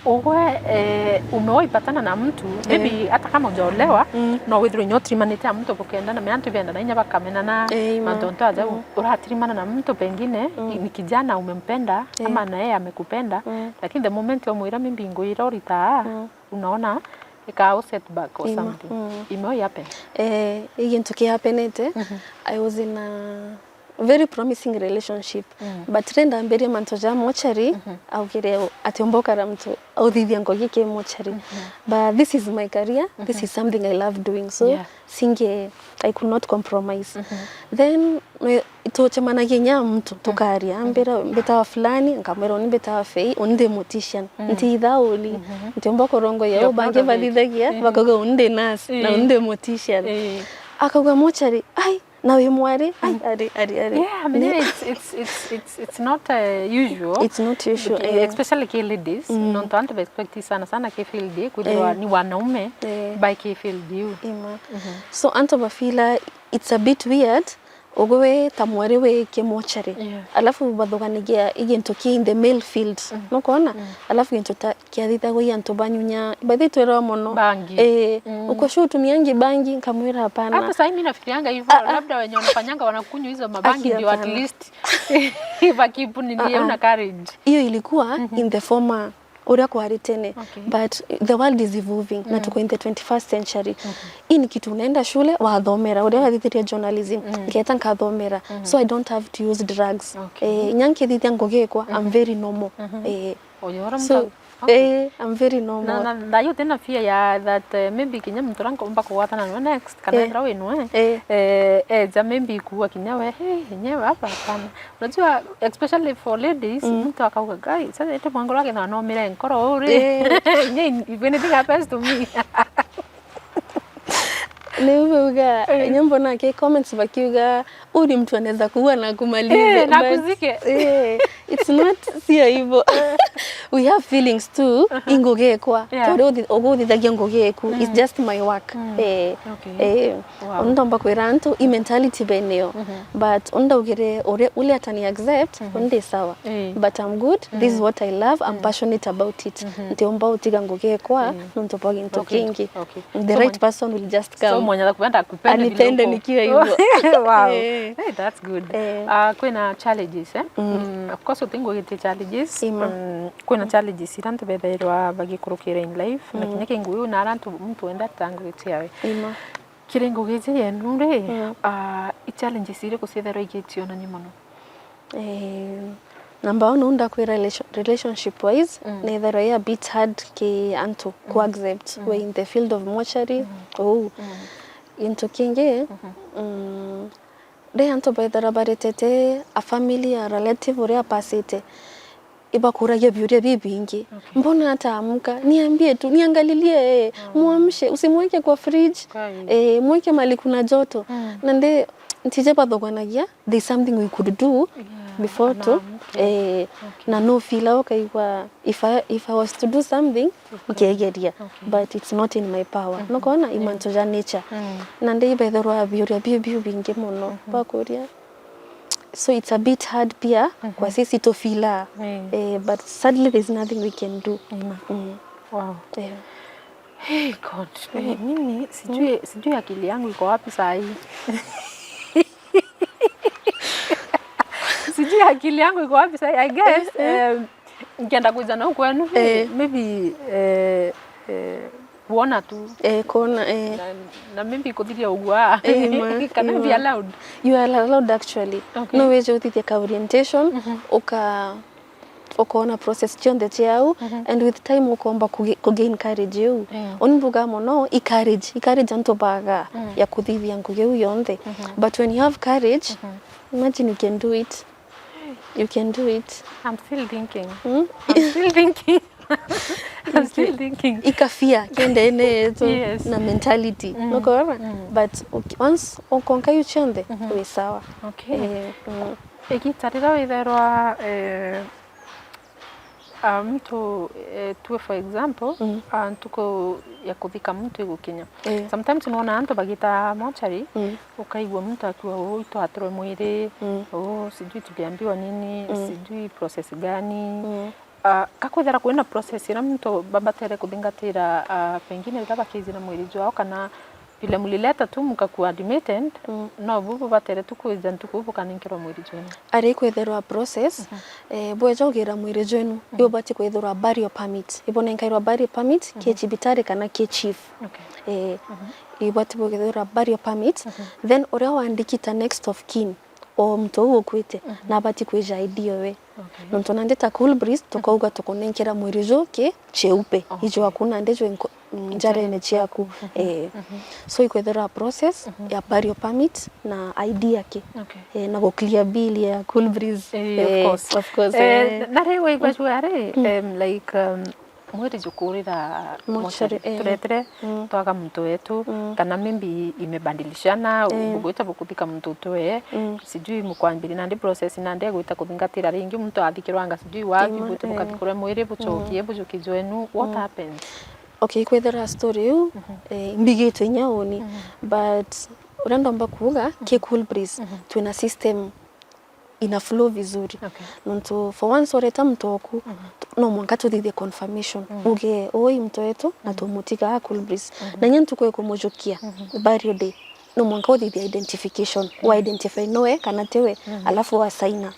Ugwe, eh, umewahi patana na mtu, maybe Eh. hata kama hujaolewa, Mm. no withirwe inya utirimanite na mtu bukendana, me antu bendana inya bakamenana, Eh, ima. mantu ontu aja Mm. uratirimana na mtu pengine, Mm. ni kijana umempenda, Eh. ama na yeye amekupenda, Mm. lakini the moment wamwira maybe ngwira uritaa, Mm. unaona ikaa u setback or Ima. something. Mm. Imewahi happen? Eh, i gintu ki happenite, Mhm. I was in a very promising relationship. Mm. But riria ndambirie mantu ja mochari, Mhm. augire ati umba ukara mtu authithia ngugi ki mochari. Mhm. But this is my career, this Mhm. is something I love doing. So, Yeah. singe, I could not compromise. Mhm. Then, me, tucemanagia inya mtu, Mm. tukaria, Mhm. mbira, mbitawa fulani, nkamwira, "Uni mbitawa Fei, uni ndi mortician, Mm. ntitha uni, Mhm. ntiumba kurongoria Your u bangi product. bathithagia, Mhm. bakauga, uni ndi nurse, na Eh. uni ndi mortician." Eh. Akauga, "Mochari, ai, na wi mwari, ai, Mm. ari, ari, ari." Yeah, I mean, Ne- it's, it's, it's, it's, it's not, uh, usual. It's not usual, Ki-, eh. especially ki ladies, Mm. nontu antu ba expect sana sana ki field, kwithirwa Yeah. ni wanaume, Yeah. by ki field yu. Ima. Mhm. So, antu bafila it's a bit weird, ugwe wi ta mwari wi ki mochari. Yeah. Alafu bathuganagia i gintu ki in the male field. Mm. Nukwona? Mm. Alafu gintu ta kiathithagwa i antu banyunya, by the way, twirwa mono. Bangi. Eh, Mm. uko sure utumiangi bangi? Nkamwira, "Hapana." Hata sahi mi nafikirianga hivyo, Ah, ah. labda wenye wanafanyanga wanakunywa hizo mabangi Aki ndio at hapana. least bakipu nini Ah, ah. una courage. Hiyo ilikuwa Mhm. in the former, uria kwari tene. Okay. But the world is evolving, na Mm. tuko in the twenty-first century. Mhm. Hii ni kitu unaenda shule, wathomera, uria wathithirie journalism, Mm. ngeta nkathomera. Mhm. So I don't have to use drugs. Okay. Eh, inya nkithithia ngugikwa, I'm Mhm. very normal. Mhm. Eh, Oyo ora so, mtu, okay. Eh, I'm very normal. Na, na, na thayo tena fear ya that, eh, maybe kinya muntu uria nkomba kugwatana nawe next, kana Eh. ethira wi nwe, Eh. eh, eja maybe kuua kinya we, hey, enyewe hapa hapana. Unajua, especially for ladies, Mm. mtu akauga, "Guy, sasa ete mwango wake na nomire nkoro uri." Eh. Nye, if anything happens to me. Ni uga, Eh. nyombo nake comments bakiuga, "Huyu ni mtu anaweza kuua na kumaliza." Eh, na But, kuzike. Eh, it's not, sio hivyo. We have feelings too, Aha. ingugikwa. Yeah. Tori uthi-, uguthithagia ngugiku. It's Mm. just my work. Mm. Eh, Okay. eh, Wow. Undomba kwira antu, i mentality beneo. Mhm. But undaugire ure, ule atani accept, Mhm. undi sawa. Eh. But I'm good. This is Mm. what I love. I'm Mm. passionate about it. Mhm. Ntiumba utiga ngugikwa, Mm. nontu bwa gintu Okay. kingi. Okay. The So right mwenye person will just So come. mwenye anakupenda akupende vile Anipende uko. nikiwa hivyo. Wow. Eh. Hey, that's good. Eh. Ah, kwina challenges, eh? Mm. Mm, of course, utingugite challenges. Ima. Mm, kwina challenges ira antu bethairwa bagikurukira in life, na Mm. kinya kinguyu na ara antu muntu wenda atangugitie awe. Ima. Kiri ngugi iji yenu ri, Mm. ah, i challenges iriku ciethairwa igitionania mono? Eh, number one, ndakwira relation-, relationship wise, Mm. nethirwa i a bit hard ki antu ku Mm. accept Mm. we in the field of mortuary, Mm. ou. Mm. Gintu kingi, Mhm. mm, ri antu bethirwa baretete a family, a relative uria apasite, ibakuragia biuria bibingi. Okay. "Mbona ataamka? Niambie tu, niangalilie, eh, Mm. muamshe, usimweke kwa fridge, Kai. eh, mweke mali kuna joto." Mm. Na ndi, ntije bathoganagia, there's something we could do Yeah. before tu, eh, na no feel ukaigua, if I, if I was to do something, nkegeria, but it's not in my power. Nokona i mantu ja nature. Na ndi ibethirwa biuria biu biu bingi mono, bakuria. So it's a bit hard pia kwa sisi to feel, eh, but sadly there's nothing we can do. Wow. Yeah. Hey God, eh, mimi sijui, sijui akili yangu iko wapi saa hii. Sijui akili yangu iko wapi saa hii. I guess, eh, nkienda kuja nau kwenu, maybe, eh, eh, kuona tu. Eh, kuona, eh. Na, na maybe kuthiria ugwa. Eh, ma, kana be allowed. You are allowed actually. Okay. No wije uthithia ka orientation, uka ukoona process cionthe ciau, and with time ukomba kugi-, kugain courage iu. Uni mbuga mono, i courage, i courage antu baga ya kuthithia ngugi iu yonthe. But when you have courage, imagine you can do it. You can do it. I'm still thinking. I'm still thinking. I'm still thinking. Ikafia kende ene yetu na mentality. Nokora? But uki-, once ukonka iu cionthe, wi sawa. Okay. Eh, mm. Igita riria witherwa, eh, ah, muntu, eh, tue for example, ah, ntuku ya kuthika muntu igukinya. Eh. Sometimes nona antu bagita mortuary, ukaigua muntu akiuga, "Uu itwatirwe mwiri, uu sijui tuliambiwa nini, sijui process gani." Ah, ka kwithira kwina process iria muntu babatere kuthingatira, ah, pengine riria bakiijira mwiri jwao, kana vile mlileta tu mkakuwa admitted, no bu bubatere tu kwija ntuku bukanenkerwa mwiri jwenu? Ari kwithirwa process, eh, bweja ugira mwiri jwenu, ibubati kwithirwa burial permit. Ibunenkairwa burial permit, ki cibitari kana ki chief. Okay. Eh, ibubati kwithirwa burial permit, then uria wandikita next of kin, o muntu uu ukuite, nabati kwija I D owe. Okay. Nontu nandi ta Cool Breeze, tukauga tukunenkera mwiri juu ki cheupe. Okay. Ijo aku nandi jwe nko-, mm, njarene chiaku. Eh. So ikwethirwa process ya burial permit na I D yake. Okay. Eh, na gu clear bill ya Cool Breeze. Eh, of course. Of course, eh, eh. Na riu waigua juu ari, em, like, um, mwiri jukurira mortuary, mortuary, eh, turetere, twaga muntu wetu, kana maybe imebadilishana, bugwita bukuthika muntu utwe, sijui mukwambiri nandi process nandi egwita kuthingatira ringi muntu athikirwa anga sijui wapi, bugwita bukathikirwa mwiri bucokie bujuki jwenu, what happens? Okay, kwethira story iu, eh, mbigite inya uni, but uria ndomba kuuga, ki Cool Breeze, twina system ina flow vizuri. Okay. Nontu for once oreta muntu oku, no mwanka tuthithie confirmation. Uge, "Oi, muntu wetu," na tumutiga a Cool Breeze. Na inya ntuku ikumujukia, burial day, no mwanka uthithie identification. Wa identify nowe kana tiwe, alafu wa saina.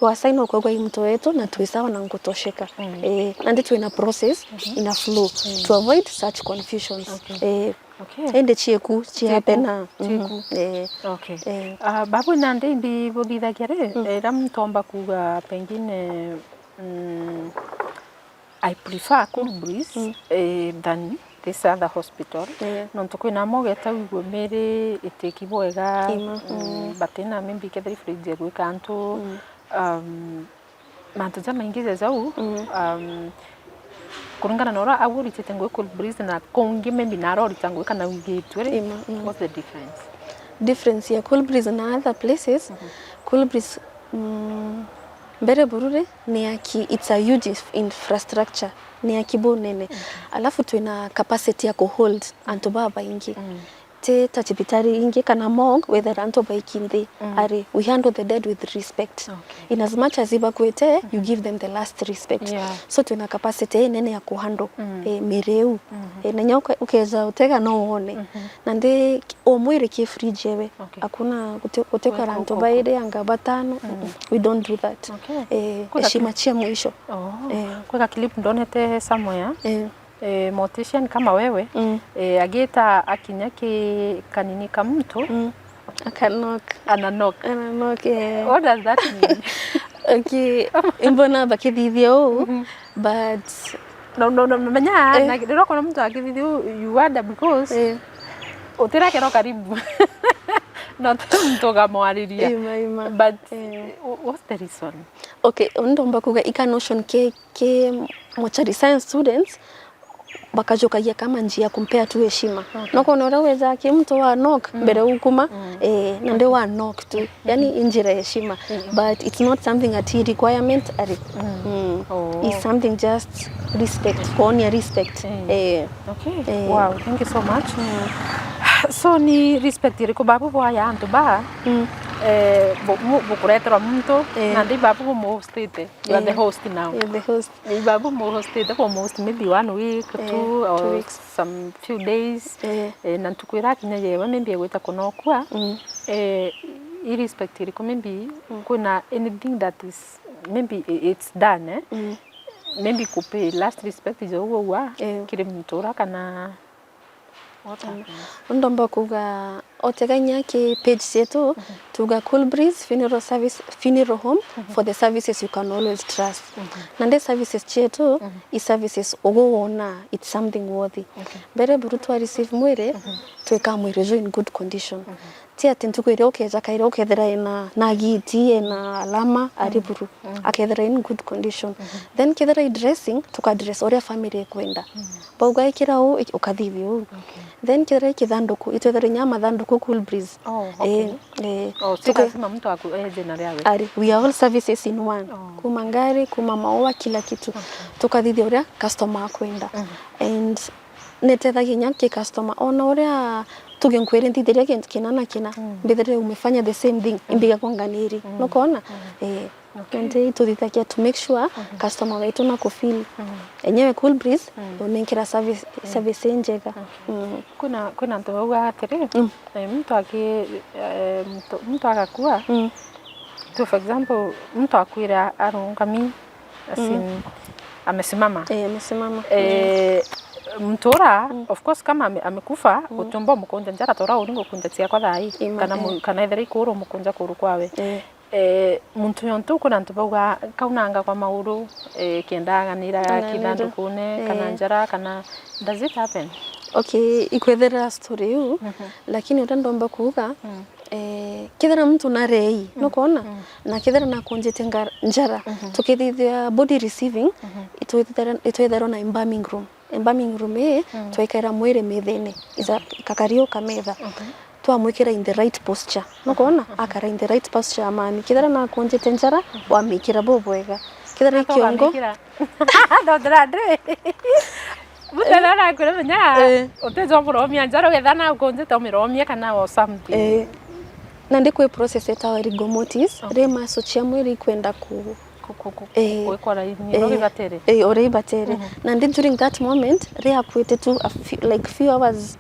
Wa saina ukaugwa, "Ii muntu wetu na twi sawa na nkutosheka." Eh, nandi twina process ina flow to avoid such confusions. Okay. Eh, Okay. Indi cieku, cia pena. Cieku. Eh. Okay. Eh. Ah, babu nandi imbi buthithagia ri, ira muntu omba kuuga pengine, mm, I prefer Cool Breeze, eh, than this other hospital. Eh. Nontu kwina amwe ugeta wigua miri itiki bwega, mm, batina maybe kethira fridge ya gwika antu, um, mantu jamaingi ja jau, um, kuringana na uria au uritite ngugi Cool Breeze na kungi maybe nara urita ngugi kana wigitue ri, what's the difference? Difference ya Cool Breeze na other places, Cool Breeze, mm, mbere buru ri, ni aki, it's a huge inf-, infrastructure, ni aki bunene. Alafu twina capacity ya kuhold antu babaingi. Ti ta cibitari ingi kana morgue, wethera antu baiki nthi. Ari, we handle the dead with respect. Okay. In as much as ibakwite, you give them the last respect. Yeah. So twina capacity inene ya kuhandle, eh, miri iu. Eh, na inya uke-, ukeja utega no wone. Nandi o mwiri ki fridge ewe. Okay. Hakuna guti-, gutikara antu bairi anga batano. We don't do that. Okay. Eh, heshima cia mwisho. Oh. Eh. Kwika clip ndonete somewhere. Eh. Eh, mortician kama wewe, eh, agita akinya ki kanini ka muntu, akanok. Ananok. Ananok, eh. What does that mean? Okay, imbona bakithithia uu, but no, no, no, menya, eh, na riria ukona muntu akithithia uu, you wonder because, eh, utirakera karibu. Not muntu ugamwariria. Ima, ima. But, eh, what's the reason? Okay, ndomba kuga ika notion ke ki mortuary science students, bakajukagia kama njia ya kumpea tu heshima. Okay. Nokona uria wejaa ki muntu wa knock mbere ukuma, eh, na ndi wa knock tu. Yani, i njira ya heshima. But it's not something ati requirement ari. Mm. Oh. It's something just respect, kuonia respect. Eh. Okay. Eh. Wow, thank you so much. So, ni respect iriku babu bwaya antu ba, eh, bu-, bu-, bukureterwa muntu, nandi babu bumuhostite? You are the host now. You're the host. Ni babu muhostite for most maybe one week, eh, two or two weeks, some few days. Eh. Eh, na ntuku irakinya yewe maybe egwita kunokua. Mm. Eh, irrespect iriku, maybe kwina anything that is, maybe i-, it's done, eh? Mm. Maybe ku pay last respect jou ugwa, eh, kiri muntu ura kana What happened? Ndomba kuuga, otegania ki page cietu, tuuga Cool Breeze Funeral Service, Funeral Home, for the services you can always trust. Nandi services cietu, i services uguona, it's something worthy. Okay. Mbere buru twa receive mwiri, twika mwiri uju in good condition. Ti ati ntuku iria ukeja kairi ukethira ina, na giti, ina alama, ari buru. Akethira in good condition. Then kethira i dressing, tuka dress uria family ikwenda. Bauga ikira uu, iki-, ukathithia uu. Okay. Then kethira i kithanduku, itwethira inya mathanduku Cool Breeze. Oh, okay. Eh, eh. Oh, si lazima mtu aku-, eje na riawe. Ari, we are all services in one. Oh. Kuma ngari, kuma maua, kila kitu. Okay. Tukathithia uria customer akwenda. And nitethagia inya ki customer. Ona uria tuge nkwire nthithiria kintu kina na kina, mbithire umefanya the same thing, imbiga kwa nganiri. Nukona? Eh. Okay. Nandi tuthithagia to make sure customer wetu na kufeel enyewe Cool Breeze unenkera service, service injega. Okay. Mm. Kwina, kwina antu bauga atiri, eh, muntu aki-, eh, muntu, muntu agakua, tu, for example, muntu akwire arungami, as in, amesimama. Eh, amesimama. Eh, muntu ura, of course, kama ame-, amekufa, utiumba umukunja njara ta uria uri ngukunja ciakwa thaa ii, kana mu-, kana ethira ikuru umukunja kuru kwawe. Eh. Eh, muntu yontu kwina antu bauga kaunanga kwa maguru, eh, kenda ang'anira kithandukune, kana njara, kana, does it happen? Okay, ikwethera story iu, lakini uria ndomba kuuga, eh, kethira muntu narei, nukwona? Na kethira nakunjite nga-, njara, tukithithia body receiving, itwithira-, itwithairwa na embalming room. Embalming room ii, twaikaira mwiri methene, iza, ikakaria ukametha. Twamwikira in the right posture. Nukwona? Akara in the right posture, amani. Kethira nakunjite njara, wamikira bubwega. Kethira i kiongo, thondera ndri. Muthenya nakwira menya, eh, utija umuromia njara, ugetha nakunjite umiromia kana or something. Eh, nandi kwi process etawa rigor mortis, ri muscle cia mwiri ikwenda ku-, ku-, ku-, ku-, eh, gwikwa raini, eh, uria ibatere. Eh, uria ibatere. Nandi during that moment, ri akuite tu a few, like, few hours,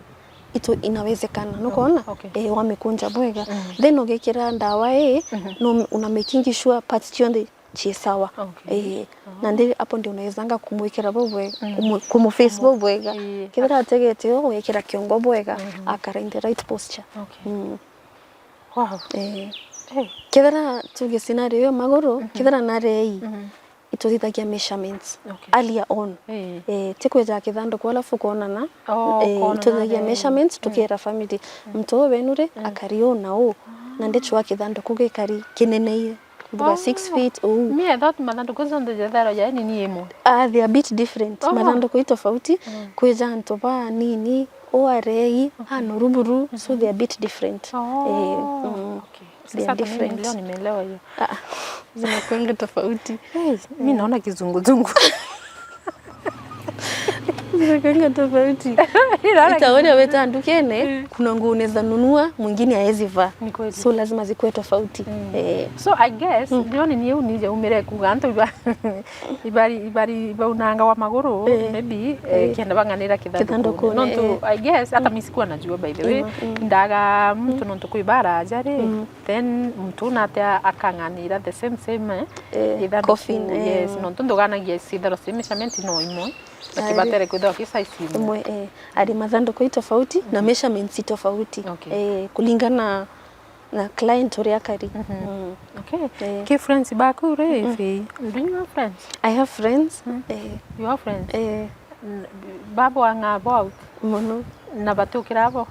itu inawezekana, nukwona? Okay. Eh, wamikunja bwega. Then ugikira ndawa ii, no, una making sure parts cionthe ci sawa. Okay. Eh, nandi apo ndio unawezanga kumwikira bubwega, kumu-, kumuface bubwega. Ii. Kethira ategete uu, ugikira kiongo bwega, akara in the right posture. Okay. Mm. Wow. Eh. Eh. Kethira tuge scenario iyo maguru, kethira narei, ituthithagia measurements earlier on. Eh. Eh, ti kweja kithanduku alafu kuonana. Oh, eh, kuonana, ituthagia measurements, tukiera family. Muntu uu wenu ri, akari uu na uu. Na ndichwa kithanduku gikari kineneire. Mbuga six feet, uu. Me, I thought mathanduku jonthe jethairwa ja nini imwe. Ah, they are a bit different. Oh. Mathanduku i tofauti, kwija antu ba nini, uu arei, anoru buru, so they are a bit different. Oh, eh, mm. Okay. They are different. Sasa hata mimi leo nimeelewa hiyo. Ah, zinakuanga tofauti. Hey, mi naona kizunguzungu. Zinakuanga tofauti. Ila ita uria weta ndukene, kuna nguo unaweza nunua, mwingine haezi vaa. Ni kweli. So lazima zikuwe tofauti. Eh. So I guess, ndio ni niu nije umire kuga antu iba-, ibari, ibari, ibaunanga wa maguru, maybe, eh, kenda bang'anira kithandukuni. Kithandukuni, nontu, eh. I guess, hata mi sikuwa najua, by the way. Ima, mm. Ndaga muntu nontu kwi bara aja ri, then muntu una atia akang'anira the same, same, eh, ithanduku, coffin, eh, yes, nontu nduganagia citharo cia measurement no imwe, na kibatere kwithirwa ki size imwe. Imwe, eh. Ari mathanduku i tofauti, na measurements i tofauti. Okay. Eh, kulingana na client uria akari. Mm. Okay. Eh. Ki friends baku ri, Faye? Do you have friends? I have friends. Eh. You have friends? Eh. Babo ang'abo out? Mono. Na batukira abo?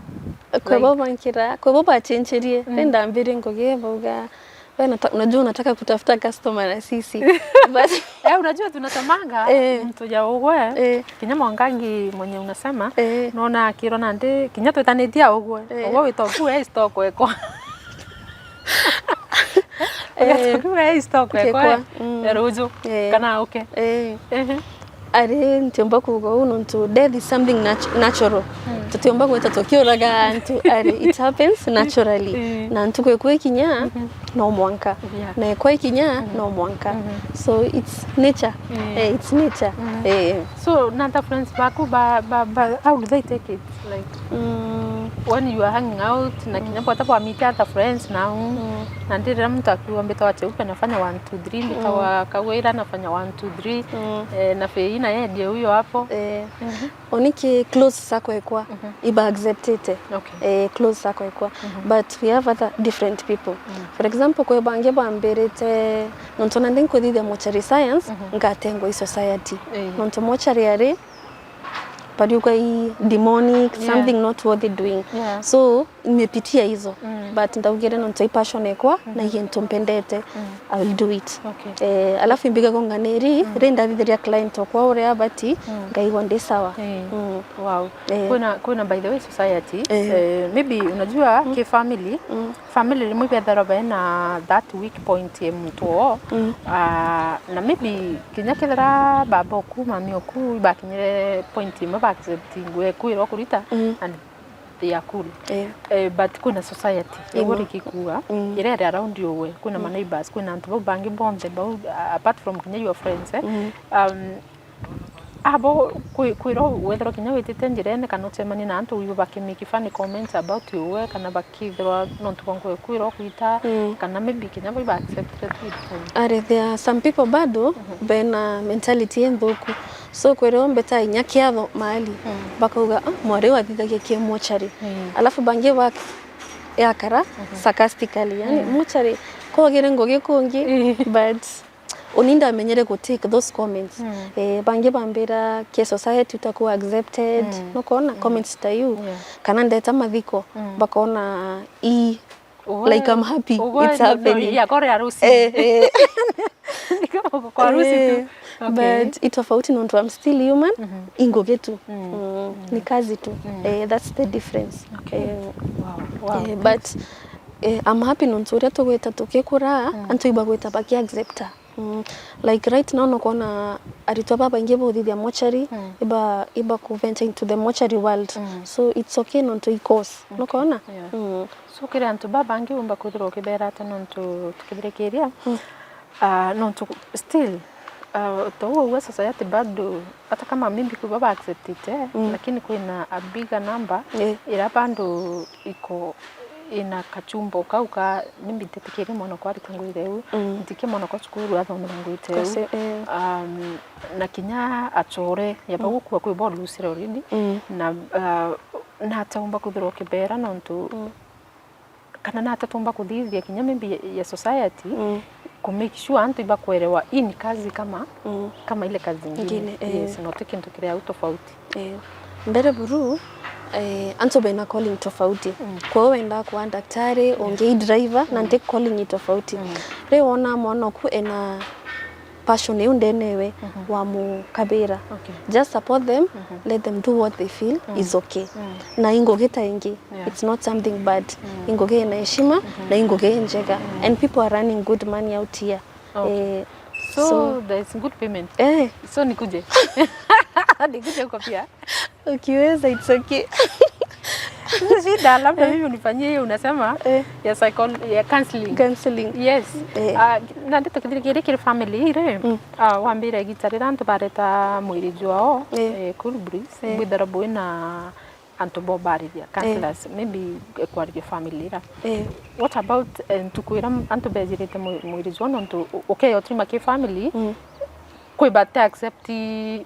Kwe bo bankira, kwe bo bachencherie. Ri ndambirie ngugi bauga, Wewe unata-, unajua unataka kutafuta customer na sisi. But Eh, unajua tunasemanga, eh, mtu ya ugwe, eh, kinya Mwangangi mwenye unasema, eh, naona akirwa nandi, kinya twetanitie ugwe. Eh. Ugwe witokua, eh, stock ekwa. Eh. Witokua, eh, stock ekwa. Ekwa. Mm. Ya ruju. Eh. Kana uke. Eh. Ehe. Ari, ntiumba kuuga uu nontu death is something nat-, natural. Mm. Tutiumba gwita tukiuraga antu, ari, it happens naturally. Mm. Na ntuku iku ikinya, mhm, no mwanka. Yeah. Na ikwa ikinya, mhm, no mwanka. Mhm. So it's nature. Mm. Eh, it's nature. Mm. Eh. So, na the friends baku ba, ba, ba, how do they take it? Like, mm, when you are hanging out, na kinya bwata bwa meet other friends now, mm, na ndi riria muntu akiuga mbitawa Cheupe nafanya one, two, three, mbitawa, mm, Kagwira nafanya one, two, three, mm, eh, na Feina yeye ndiye huyo hapo. Eh. Mhm. Oni ki close circle ekwa, mhm, iba acceptite. Okay. Eh, close circle ekwa. Mhm. But we have other different people. Mm. For example, kwi bangi bambirite, nontu nandi nkuthithia mortuary science, mhm, ngatengwa i society. Eh. Nontu mortuary ari, bariuga i demonic, yeah, something not worthy doing. Yeah. So, nimepitia hizo. Mm. But ndaugire nontu i passion ekwa, na, mhm, i gintu mpendete, mm, I will do it. Okay. Eh, alafu imbiga gonganiri, mm, ri ndathithiria client okwa uria abati, mm, ngaigua ndi sawa. Eh. Mm. Wow. Eh. Kwina, kwina, by the way, society, eh, eh, maybe unajua, mm, ki family, mm, family rimwe ibethagirwa bena that weak point ya muntu oo. Mm. Ah, na maybe kinya kethira baba oku, mami oku, ibakinyire point imwe ba accept nguo eku iria ukurita, mm, and they are cool. Eh. Eh, but kwina society, imwe, igwe riki kuuga, mm, iria iri around you we, kwina, mm, ma neighbors, kwina antu bau bangi bonthe bau, uh, apart from kinya your friends, eh? Mm. Um, abo kwi-, kwirwa wethirwa kinya witite njirene kana ucemanie na antu wibo bakimake funny comments about you we, kana bakithirwa nontu bwa nguo eku iria ukwita, mm, kana maybe kinya bau iba acceptire tu. Ari, there are some people bado, mhm, bena mentality inthuku. So, kwirwa mbeta inya kiatho mahali, mm, bakauga, "Ah, mwari uyu athithagia ki mortuary." Mm. Alafu bangi bak-, yakara, mhm, sarcastically, yani, mm, mortuary, kogire ngugi kungi, mm, but uni ndamenyere gu take those comments. Mm. Eh, bangi bambira ki society utakuwa accepted, mm, nukona, mm, comments ta iu. Yeah. Kana ndeta mathiko, mm, bakona i Ugwe, like, I'm happy ugwe it's no, no, happening. Yakore harusi. Eh, eh. Ni kama uko kwa harusi tu. Eh, okay. But i tofauti nontu I'm still human, mhm, i ngugi tu. Mm. Mm, mm, ni kazi tu. Mm. Eh, that's the difference. Okay. Eh, wow, wow, eh, thanks. But, eh, I'm happy nontu uria tugwita tukikura, mm, antu ibagwita baki accepta. Mm, like right now, nukona aritwa babaingi buthithia mortuary, mm, iba, iba ku venture into the mortuary world. Mm. So it's okay nontu i course. Okay. Nukona? Yeah. Mm. So kiri antu babangi umba kwithirwa ukibera ata nontu tukithirikiria? Mm. Ah, nontu still, ah, to ugwe society bado, hata kama maybe kwi baba acceptite, mm, lakini kwina a bigger number, eh, ira bado iko ina kachumbo kau ka, maybe ntitikirie mwana okwa arita ngugi iu, mm, ntikie mwana okwa cukuru athomera ngugi ta iu. Kose, eh. Um, na kinya achore, ya bau, mm, gukua kwi bo lusire already, mm, na, uh, nata umba kwithirwa ukibera nontu, mm, kana nata tumba kuthithia kinya maybe ya, ya society, mm, ku make sure antu ibakwerewa hii ni kazi kama, mm, kama ile kazi ingine. Ingine, eh. Yes, na ti kintu kiri au tofauti. Eh, mbere buru, eh, antu bena calling tofauti. Mm. Kwou wenda kuwa daktari, yeah, ungi driver, na, mm, nti calling i tofauti. Mm. Riu wona mwana oku ena passion iu ndene we, mhm, wamukabira. Okay. Just support them, mhm, let them do what they feel, mm, is okay. Mm. Na i ngugi ta ingi, yeah, it's not something bad. Mm. I ngugi ina heshima, mhm, na i ngugi njega. Mm. And people are running good money out here. Okay. Eh, so, so there is good payment. Eh. So nikuje. Nikuje huko pia. Ukiweza, it's okay. Sasa shida, labda, eh, mimi unifanyie hiyo unasema, eh, ya psychol-, ya counseling. Counseling. Yes. Eh. Ah, na ndeto kithiri kiri kiri family ire. Mm. Ah, wambire gita rira antu bareta mwiri jwao, eh, eh, Cool Breeze, eh, bwithara bwina antu bo bariria, eh, counselors, maybe, eh, kwariria family ira. Eh. What about, eh, ntuku ira m-, antu bejirite mwi-, mwiri juu nontu u-, ukeya utirima ki family, mm, kwi bate accept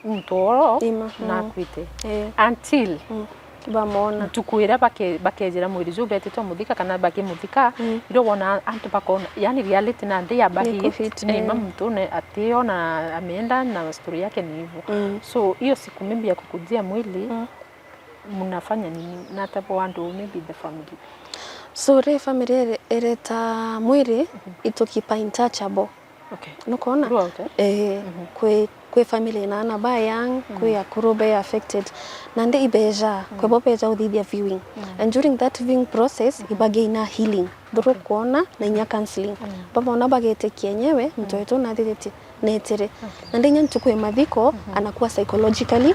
muntu oro, ima, na, mm, akwite. Eh. Until, mm, bamona. Ntuku ira bake-, bakejira mwiri juu betite umuthika kana bakimuthika, mm, irio wona antu bakona, yani reality na nthi ya bahit, ni, eh, ma muntu ne ationa ameenda na story yake ni hivyo. Mm. So, hiyo siku maybe ya kukujia mwili, mm. Mnafanya nini? Na hata kwa watu, maybe the family. So ri family ire-, ireta mwiri, itukipa intouchable. Okay. Nukwona? Throughout, eh? Eh, kwi, kwi family na ana ba young, kwi akuru be affected. Nandi ibeja, kwi bo beja uthithia viewing. And during that viewing process, ibageina healing. Through kwona na inya counseling. Babona bagetikia enyewe, muntu wetu nathithitie netire. Nandi inya ntuku ya mathiko, anakuwa psychologically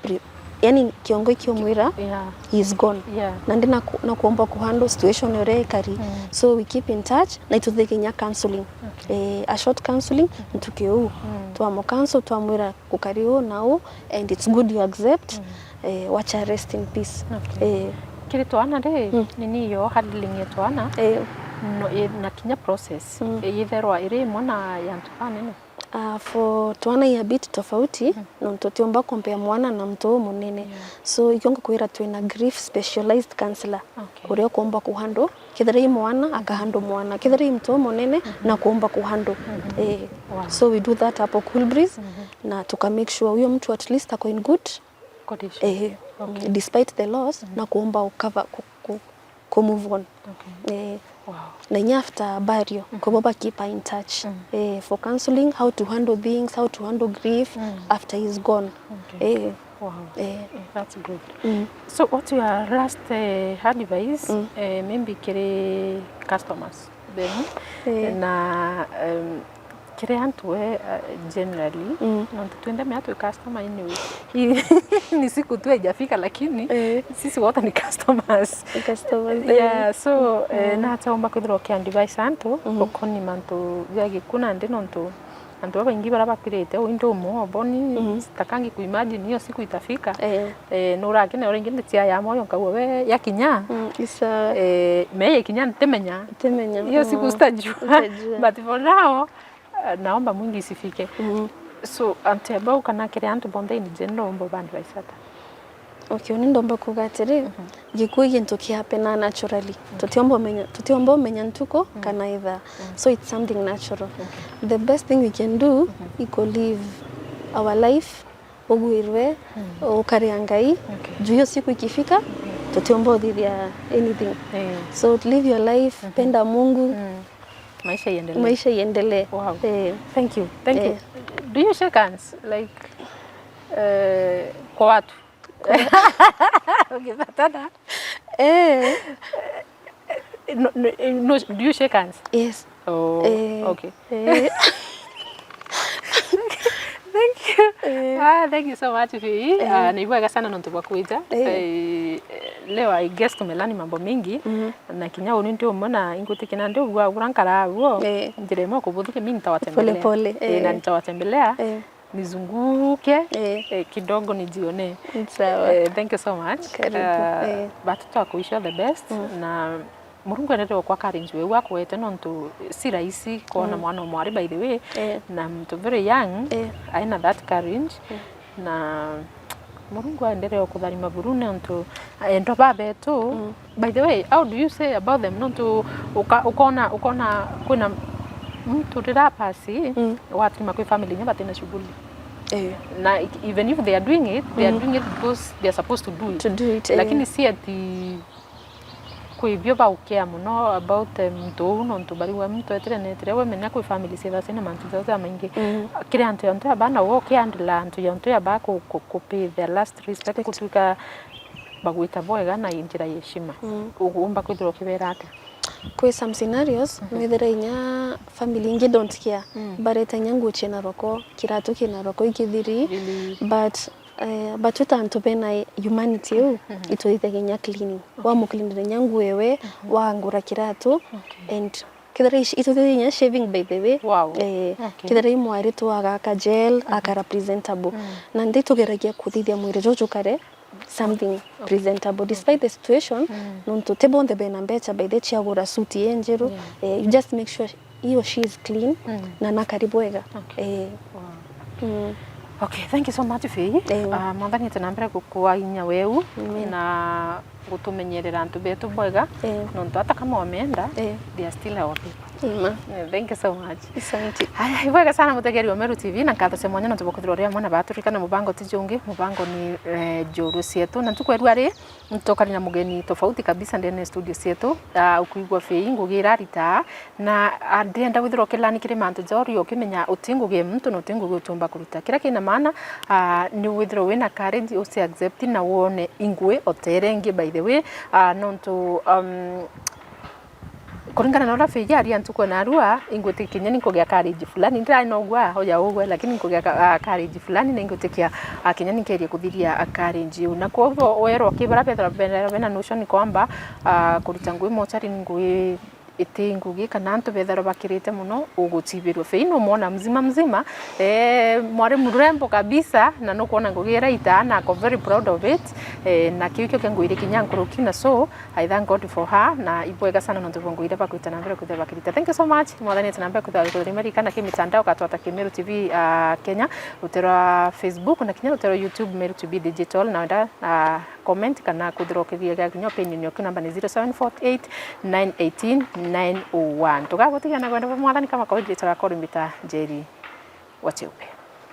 pre-, yani kiongo ikiumwira, yeah, he is gone. Yeah. Nandi na ku-, na kuomba kuhandle situation uria ikari. So we keep in touch, na ituthike inya counseling. Okay. Eh, a short counseling, ntuki uu. Twamu counsel, twamwira gukari uu na uu, and it's good you accept. Eh, wacha rest in peace. Okay. Eh. Kiri twana ri, nini yo handling ya twana, eh, no, i-, na kinya process, eh, yitherwa iri imwe na ya antu banene? Ah, for twana i a bit tofauti, nontu tiumba compare mwana na muntu umunene. Yeah. So, ikio ngukwira twina grief specialized counselor, okay, uria ukumba kuhandle, kethira i mwana, akahandle mwana, kethira i muntu umunene, na kuumba kuhandle. Eh, wow. So we do that hapo Cool Breeze, na tuka make sure huyo mtu at least ako in good, condition. Eh, okay, despite the loss, na kuumba ucover, ku-, ku-, ku move on. Okay. Eh, wow. Na inya after burial, kubo ba keep in touch. Eh, for counseling, how to handle things, how to handle grief after he's gone. Okay. Eh. Wow. Eh. Eh, that's good. So, what's your last, eh, advice, eh, maybe kiri customers then? Eh. Na, um, kiri antu we, uh, generally, nontu twinthe mea twi customer anyway. Ni siku tu haijafika, lakini, eh, sisi wote ni customers. Ni customers, eh. Yeah, so, eh, nachaomba kwithirwa uki advise antu, ukoni mantu ja gikuu nandi nontu antu babaingi bara bakwirite, uu indi umwe oboni, sitakangi ku imagine hiyo siku itafika. Eh. Eh, nurakena uria ingi ndia ya moyo nkauga we yakinya. Mm, isa. Eh, me yakinya ntimenya. Ntimenya. Hiyo siku sitajua. Utajua. But for now, eh, naomba mwingi isifike. So, antu abau kana kiri antu bonthe in general, umba ba advise ata? Okay, uni ndomba kuga atiri, gikuu i gintu ki happen naturally. Tutiomba umenya, tutiomba umenya ntuku kana ithaa. So it's something natural. The best thing we can do i ku live our life, ugwirwe, ukaria Ngai. Okay. Juu hiyo siku ikifika, tutiomba uthithia anything. Eh. So live your life, penda Mungu. Maisha iendelee. Maisha iendelee. Wow. Eh. Thank you. Thank you. Eh. Do you shake hands, like, eh, kwa watu? Ukipatana? Eh. No, no, no, do you shake hands? Yes. Oh, eh, okay. Eh. Thank you. Eh. Ah, thank you so much, Fee. Eh. Ah, ni bwega sana nontu bwa kwija. Eh. Eh, leo, I guess, tumelani mambo mingi. Na kinya uni ndi umwe na ingwitikia nandi ugwa ugura nkara uo. Eh. Njira imwe kubuthikia, mi nitawatembelea. Pole pole, eh, na nitawatembelea. Eh. Nizunguke, eh, kidogo nijione. Ni sawa. Eh, thank you so much. Karibu. Ah, eh, but twaku wish you the best. Na Murungu endelee gukwa courage weu akwete, nontu si rahisi kwona mwana o mwari, by the way, eh, na muntu very young, eh, aina that courage. Na Murungu aendelee gukutharima buru, nontu endwa babetu. By the way, how do you say about them? Nontu uka-, ukona, ukona kwina muntu rira pasi, watirima kwi family inya batina shughuli. Eh. Na even if they are doing it, they are doing it because they are supposed to do it. To do it, eh. Lakini si ati kwi bio baukea mono about, eh, muntu uu, nontu bariuga muntu etire netire, we menya kwi family ciethaga ciina mantu jao jamaingi. Kiri antu yonthe aba, na we ukiandila antu yonthe aba ku, ku, ku pay their last respect, gutwika bagwita bwega na njira ya heshima. Uumba kwithirwa ukibera atia? Kwi some scenarios, nwithire inya family ingi don't care. Bareta inya nguo ciina roko, kiratu kiina roko, ikithiri, but, eh, but twi ta antu bena humanity iu, itwithagia inya cleaning. Wamucleanira inya nguo ewe, wangura kiratu, and kethira ici, itwithagia inya shaving, by the way. Wow. Eh, kethira i mwari twaga aka gel, akara presentable. Na ndi tugeragia kuthithia mwiri juju jukare something presentable despite the situation, nontu ti bonthe bena mbeca by the way cia gura suit i njeru. Eh, you just make sure he or she is clean na nakari bwega. Eh. Wow. Okay, thank you so much, Fee. Eh. Ah, Mwathani ete na mbere gukua inya weu. Amen. Na gutumenyerera antu betu bwega, eh, nontu ata kama wameenda, eh, they are still our people. Ima. Eh, thank you so much. Asante. Haya, ibwega sana mutegeri wa Meru T V, na nkatho cia mwanya nontu bwa kwithirwa uri amwe na baturikana mubango ti jungi, mubango ni, eh, njorua cietu, na ntuku erua ri, ntokari na mugeni tofauti kabisa ndene ya studio cietu. Ah, ukwigua fei ngugi irarita, na, ah, ndenda withirwa ukilani kiri mantu jori, ukimenya uti ngugi ya muntu na uti ngugi utiumba kuruta. Kira kina maana, ah, ni withirwa wina courage, uci accept na wone ingui otere ingi, by the way. Ah, nontu, um, kuringana na uria fei aria ntuku na arua, ingwitikia kinya ni nkugia courage fulani. Ndirari nogua oja ugwe, lakini nkugia ka-, ah, courage fulani, na ingwitikia, ah, kinya ni nkerie kuthiria, ah, courage iu. Na kwoguo werwa ki bara bethirwa bena, bena notion kwamba, ah, kuruta ngui mochari ni ngui iti ngugi, kana antu bethirwa bakirite mono, ugucibirua. Fei numwona mzima mzima, eh, mwari murembo kabisa, na nukwona ngugi ira itaa, na ako very proud of it, eh, na kiu kio kingwire kinya nkuruki, na so I thank God for her, na ibwega sana nontu bwa ngugi iria bakwita na mbere kwithirwa bakirita. Thank you so much. Mwathani ete na mbere kwithirwa agikuthima ririkana ki mitandao, ukatwata ki Meru T V, ah, Kenya, rutere rwa Facebook, na kinya rutere rwa YouTube, Meru T V Digital, na wenda, ah, comment kana kwithirwa ukithia gia kinya opinion yaku, namba ni zero seven four eight nine eighteen nine oh one. Tugagutigia na kwenda bwa Mwathani kama kawaida, ritwa riakwa rimbita Njeri wa Cheupe.